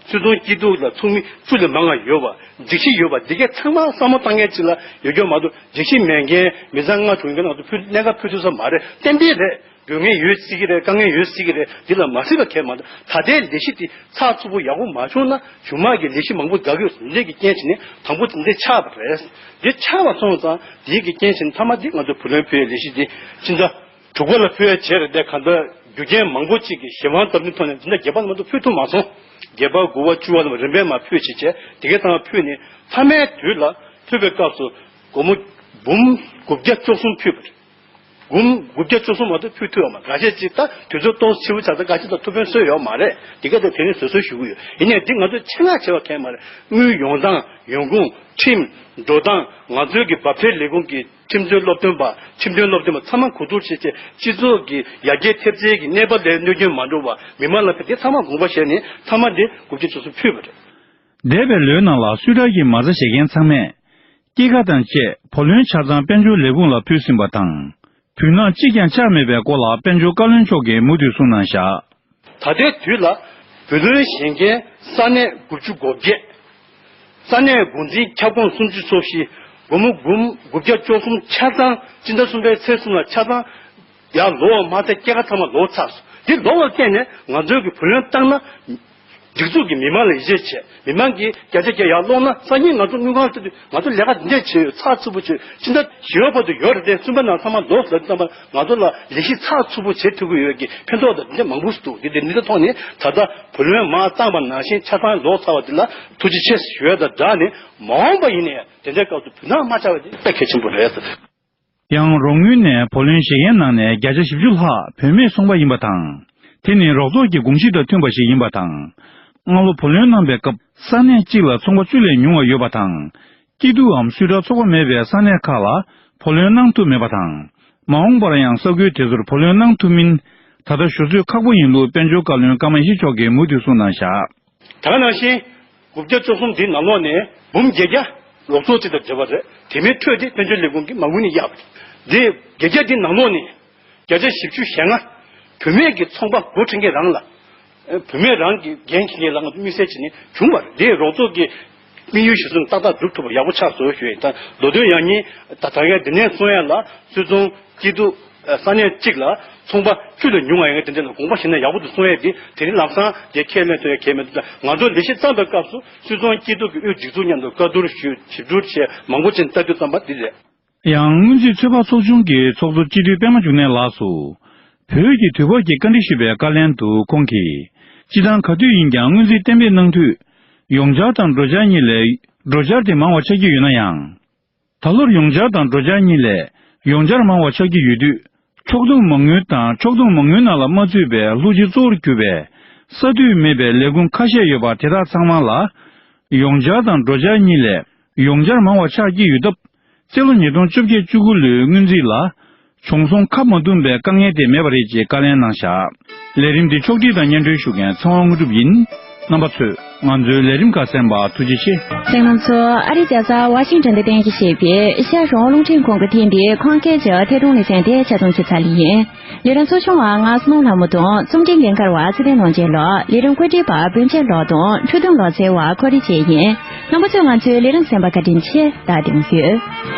སུད་ཚོང་སྐྱིད་སྡུག་ལ་ཚོགས་མི་བཅུ་ལས་མང་བ་ཡོད་པ། སྒྲིག་གཞི་ཡོད་པ། འདི་གའི་ཚང་མ་བསམ་བློ་བཏང་མཁན་ཅིག་ལ་ཡོད་རྒྱུ་མ་གཏོགས་སྒྲིག་གཞི་མེད་མཁན་མི་ཚང་མངགས་བྱུང་མཁན་ང་ཚོ་ཕུལ་གནད་འགག་ཕུལ་ཐུབ་ས་མ་རེད། གཏན་འབེབས་རེད། དགོས་ངེས་ཡོད་སྲིད་ཀྱི་རེད། དཀའ་ངལ་ཡོད་སྲིད་ཀྱི་རེད། འདི་ལ་མ་སྲིད་པ་གལ་མ་འདུག་ད་ལྟའི་ལས་གཞི་འདི་ཚགས་ཚུད་པོ་ཡག་པོ་མ་བྱུང་ན་གཞུག་མ་གི་ལས་གཞི་མང་པོ་འགག་གི་ཡོད། འདི་གི་རྐྱེན་བྱས་ནས་དང་པོ་འདི་ཆགས་པ་རེད། འདི་ཆགས་པ་སོང་ཙང་འདི་གི་རྐྱེན་བྱས་ནས་མཐའ་མ་འདི་ང་ཚོ་བུ་ལོན་ཕུལ་བའི་ལས་གཞི་འདི་ཕྱིན་ཚར། དྲུག་པ་ལ་ཕུལ་ཡ་བྱས་རེད་དེ། གང་ལྟར་རྒྱུ་རྐྱེན་མང་པོ་གཅིག་གིས་གཞན་དབང་སྟབས་བསྟུན་ཐོག་ནས་འཛིན་གྲྭ་བརྒྱད་པ་ལ་མ་གཏོགས་ཕུལ་ཐུབ་མ་སོང་། བརྒྱད་པ། དགུ་པ། བཅུ་པ་ལ་རིམ་པས་མར་ཕུལ་བྱས་བྱས། དེ་གའི་ཐ་མ་ཕུལ་ནས་མཐའ་མའི་དུས་ལ་ཕུལ་བའི་སྐབས་སུ་སྒོར་མོ་འབུམ་དགུ་བརྒྱ་བཅུ་གསུམ་ཕུལ་བ་རེད། འབུམ་དགུ་བརྒྱ་བཅུ་གསུམ་མ་གཏོགས་ཕུལ་ཐུབ་ཡོད་མ་རེད། འགའ་ཤས་ཅིག་ད་དུས་ཚོད་ཏོག་ཙམ་ཕྱི་པོ་ཆགས་ཙང་འགའ་ཤས་ད་ཐུགས་ཕན་གསོས་ཡོད་མ་རེད། དེ་ག་ད་དེ་རིང་བཟོད་གསོལ་ཞུ་གི་ཡོད། ཡིན་ནའི་འདི་ང་ཚོས་ཆེད་མངགས་བྱས་པ་གང་ཡང་མ་རེད། དངུལ་ཡོང་སྟངས། ཡོང་ཁུངས། ཁྲིམས། འགྲོ་སྟངས། ང་ཚོའི་གི་བབ་ཁྲིད་ལས་ཁུངས་ཀྱི་ཁྲིམས་རྩོད་སློབ་སྟོན་པ། ཁྲིམས་དོན་སློབ་སྟོན་པ་ཚང་མ་གོ་བསྡུར་བྱས་བྱས། སྤྱི་ཚོགས་ཀྱི་ཡར་རྒྱས་ཐེབས་རྩའི་གི་གནས་བབ་ལ་གནོད་སྐྱོན་མ་འགྲོ་བ། མི་མང་ལ་ཕན། དེ་ཚང་མ་དགོངས་པ་བཞེས་ནས་མཐའ་མ་དེ་དགུ་བརྒྱ་བཅུ་གསུམ་ཕུལ་བ་རེད། འདས་པའི་ལོའི་ནང་ལ་སུད་ཊར་གྱི་མ་རྩ་བཞེས་མཁན་ཚང་མས་སྐྱེད་ཀ་དང་བཅས་བུ་ལོན་ཆ་ཚང་དཔལ་འབྱོར་ལས་ཁུངས་ལ་ཕུལ་ཟིན་པ་དང་། བུན་ནག་གཅིག་ཀྱང་བཅག་མེད་པའི་སྐོར་ལ་དཔལ་འབྱོར་བཀའ་བློན་མཆོག་གིས་མུ་མཐུད་གསུངས་གནང་བཞག། ད་ལྟའི་དུས་ལ་བུ་ལོན་བཞེས་མཁན་ས་གནས་དགུ་བཅུ་གོ་བརྒྱད། ས་གནས་འགོ་འཛིན་ཁྱབ་ཁོངས་སུམ་ཅུ་སོ་བཞི། སྒོར་མོ་འབུམ་དགུ་བརྒྱ་བཅུ་གསུམ་ཆ་ཚང་སྤྱི་ཟླ་གསུམ་པའི་ཚེས་གསུམ་ལ་ཆ་ཚང་ཡར་ལོག་མ་ཚད་སྐྱེད་ཀ་ཚང་མ་ལོག་ཚར་སོང་། འདི་ལོག་པར་བརྟེན་ནས་ང་ཚོའི་གི་བུ་ལོན་བཏང་ན། སྒྲིག་འཛུགས་ཀྱིས་མི་མང་ལ་ཡིད་ཆེས་བྱས། མི་མང་གིས་བརྒྱ་ཆ་བརྒྱ་ཡར་སློག་ན། སང་ཉིན་ང་ཚོ་དངུལ་ཁང་ལ་ལྟ་དུས་ང་ཚོ་ལས་ཀ་འདི་འདྲས་བྱས་ཡོད། ཚགས་ཚུད་པོ་བྱས། ཕྱི་ཟླ་བཞི་པ་བར་དུ་ཡོད་རེད་དེ། གསུམ་པ་ནང་ཚང་མ་ལོག་ཟེར་ཙམ་པ་ང་ཚོ་ལ་ལས་གཞི་ཚགས་ཚུད་པོ་བྱེད་ཐུབ་ཀྱི་ཡོད་ཀྱི་ཕན་ཐོགས་དང་འདི་འདྲས་མང་པོ་ཞིག་འདུག་འདི་འདི་འདི་ཐོག་ནས་ད་ལྟ་བུ་ལོན་མར་བཏང་པ་ནང་བཞིན་ཆ་ཚང་ལོག་ཚར་བ་འདི་ལ་ཐུགས་རྗེ་ཆེ་ཞུ་ཡ་དང་སྦྲགས་ནས། མ་འོངས་པ་ཡིན་ནའི་དེ་འདྲའི་སྐབས་སུ་བུན་ནག་མ་བཅག་པ་འདི་དཔེ་གལ་ཆེན་པོ་རེད་ཟེར། ཡང་རོགས་དངུལ་ནས་བུ་ལོན་བཞེས་མཁན་ནང་ནས་བརྒྱ་ཆ་བཞི་བཅུ་ལྷག་བུད་མེད་ཚོང་པ་ཡིན་པ་དང་། དེ་ནི་རོགས་ཚོགས་ཀྱི་དགོངས་གཞི་དང་མཐུན་པ་ཞིག་ཡིན་པ་དང་། སྔ་ལོ་བུ་ལོན་གནང་པའི་སྐབས་ས་གནས་གཅིག་ལ་ཚོང་པ་བཅུ་ལས་ཉུང་བ་ཡོད་པ་དང་། སྐྱིད་སྡུག་གམ་སུད་ཊར་ཚོགས་པ་མེད་པའི་ས་གནས་ཁག་ལ་བུ་ལོན་གནང་ཐུབ་མེད་པ་དང་། མ་འོངས་པར་ཡང་ས་ཁུལ་དེ་ཚོར་བུ་ལོན་གནང་ཐུབ་མིན་ད་ལྟ་ཞུ་ཚོད་ཁག་པོ་ཡིན་ལུགས་དཔལ་འབྱོར་བཀའ་བློན་ཀརྨ་ཡེ་ཤེས་མཆོག་གིས་མུ་མཐུད་གསུངས་གནང་བཞག། ད་ག་ནང་བཞིན་དགུ་བརྒྱ་བཅུ་གསུམ་འདིའི་ནང་ལོགས་ནས་འབུམ་བརྒྱད་བརྒྱ་རོགས་ཚོགས་གཅིག་དང་འབྲེལ་བ་རེད། དེ་མིན་འཕྲོས་ཏེ་དཔལ་འབྱོར་ལས་ཁུངས་ཀྱིས་མ་དངུལ་ནས་གཡར་བ་རེད། འདི་བརྒྱད་བརྒྱ་འདིའི་ནང་ལོགས་ནས་བརྒྱ་ཆ་བཞི་བཅུ་ཞེ་ལྔ་བུད་མེད་ཀྱི་ཚོང་པ་འགོ་ཁྲིད་མཁན་རང་ལ། ཨ། བུད་མེད་རང་གི་འགན་འཁྱེར་མཁན་ལ་ང་ཚོ་དམིགས་བསལ་བྱས་ནས་བྱུང་བ་རེད། འདི་རོགས་ཚོགས་ཀྱི་དམིགས་ཡུལ་གཞིར་བཟུང་ཏག་ཏག་འགྲུབ་ཐུབ་པ་ཡག་པོ་ཆགས་སོང་ཞུ་ཡ་ཡིན། ད་མདོ་དོན་ཡང་སྙིང་ད་ད་གའི་འདི་ནས་གསུང་ཡ་ལ་སུད་ཚོང་། སྐྱིད་སྡུག་ཨ། ས་གནས་གཅིག་ལ་ཚོང་པ་བཅུ་ལས་ཉུང་བ་ཡོད་མཁན་དེ་འདྲ་ལ་དགོངས་པ་བཞེས་ན་ཡག་པོ་འདུག་གསུང་ཡས་དེ་དེ་རིང་ལམ་སང་དེ་ཁས་ལེན་ཐུབ་ཡས་གང་ཡང་མི་འདུག་ད་ང་ཚོ་ལས་གཞི་བརྩམས་པའི་སྐབས་སུ་སུད་ཚོང་སྐྱིད་སྡུག་གི་དབུས་སྒྲིག་འཛུགས་མཉམ་དུ་བཀའ་བསྡུར་ཞུས། ཞིབ་བསྡུར་བྱས། མང་པོ་ཅིག་ལྟ་དུས་ཙམ་པ་འདི་རེད། ཡང་སྔོན་རྩིས་ཚོད་དཔག་ཚོགས་ཆུང་གི་ཚོགས་གཙོ་སྤྱི་འཐུས་པད་མ་འབྱུང་གནས་ལགས་སུ། བོད་ཀྱི་དུས་བབ་ཀྱི་བཀའ་འདྲི་ཞུས་པའི་བཀའ་ལན་དུ་ཁོང་གིས། སྤྱི་བཏང་ག་དུས་ཡིན་ཀྱང་སྔོན་རྩིས་གཏན་འབེབས་གནང་དུས། ཡོངས་འཆར་དང་འགྲོ་འཆར་གཉིས་ལས། འགྲོ་འཆར་དེ་མང་བ་ཆགས་ཀྱི་ཡོད་ན་ཡང་། ད་ལོར་ཡོངས་འཆར་དང་འགྲོ་འཆར་གཉིས་ལས་ཡོངས་འཆར་མང་བ་ཆགས་ཀྱི་ཡོད་དུས། ཕྱོགས་བསྡོམས་མ་དངུལ་དང་ཕྱོགས་བསྡོམས་མ་དངུལ་ནང་ལ་མ་ཚུད་པའི་ལྷུག་སྤྱི་གཙོ་བོར་གྱུར་པའི་ས་དུས་མེད་པའི་ལས་ཁུངས་ཁ་ཤས་ཡོད་པ་དེ་དག་ཚང་མ་ལ། ཡོངས་འཆར་དང་འགྲོ་འཆར་གཉིས་ལས་ཡོངས་འཆར་མང་བ་ཆགས་ཀྱི་ཡོད་སྟབས། སྤྱི་ལོ་ཉིས་སྟོང་བཅོ་བརྒྱད་བཅུ་དགུ་ལོའི་སྔོན་རྩིས་ལ། བྱུང་སོང་ཁ་མ་བསྡུམས་པའི་དཀའ་ངལ་དེ་མེད་པ་རེད་ཅེས་བཀའ་ལན་གནང་བཞག། ལས་རིམ་འདི་ཕྱོགས་སྒྲིག་དང་སྙན་སྒྲོན་ཞུ་མཁན་ཚེ་དབང་དངོས་གྲུབ་ཡིན། རྣམ་པ་ཚོས་ང་ཚོའི་ལས་རིམ་ཁག་གསན་པར་ཐུགས་རྗེ་ཆེ། གསན་མཁན་ཚོ། ཨ་རིའི་རྒྱལ་ས་ཝ་ཤིང་ཊོན་དུ་རྟེན་གཞི་བྱས་པའི་ཤར་རོང་རླུང་འཕྲིན་ཁང་གི་ཐེངས་འདིའི་ཁམས་སྐད་ཀྱི་ཐད་གཏོང་ལེ་ཚན་དེ་ཆ་ཚང་བྱས་ཚར་ལེ་ཡིན། ལས་རིམ་གཙོ་སྐྱོང་བ་ང་བསོད་ནམས་ལྷ་མོ་དང་རྩོམ་སྒྲིག་ལས་འཁར་བ་ཚེ་བརྟན་ལོངས་སྤྱོད་ལགས། ལས་རིམ་བཀོད་སྒྲིག་པ་བུན་ཆེན་ལོ་དང་འཕྲོ་དུང་ལོ་ཚེ་བ་ཁོ་རེ་བཅས་ཡིན། རྣམ་པ་ཚོས་ང་ཚོའི་ལས་རིམ་གསན་པར་བཀའ་དྲིན་ཆེ། ད་དེང་སང་།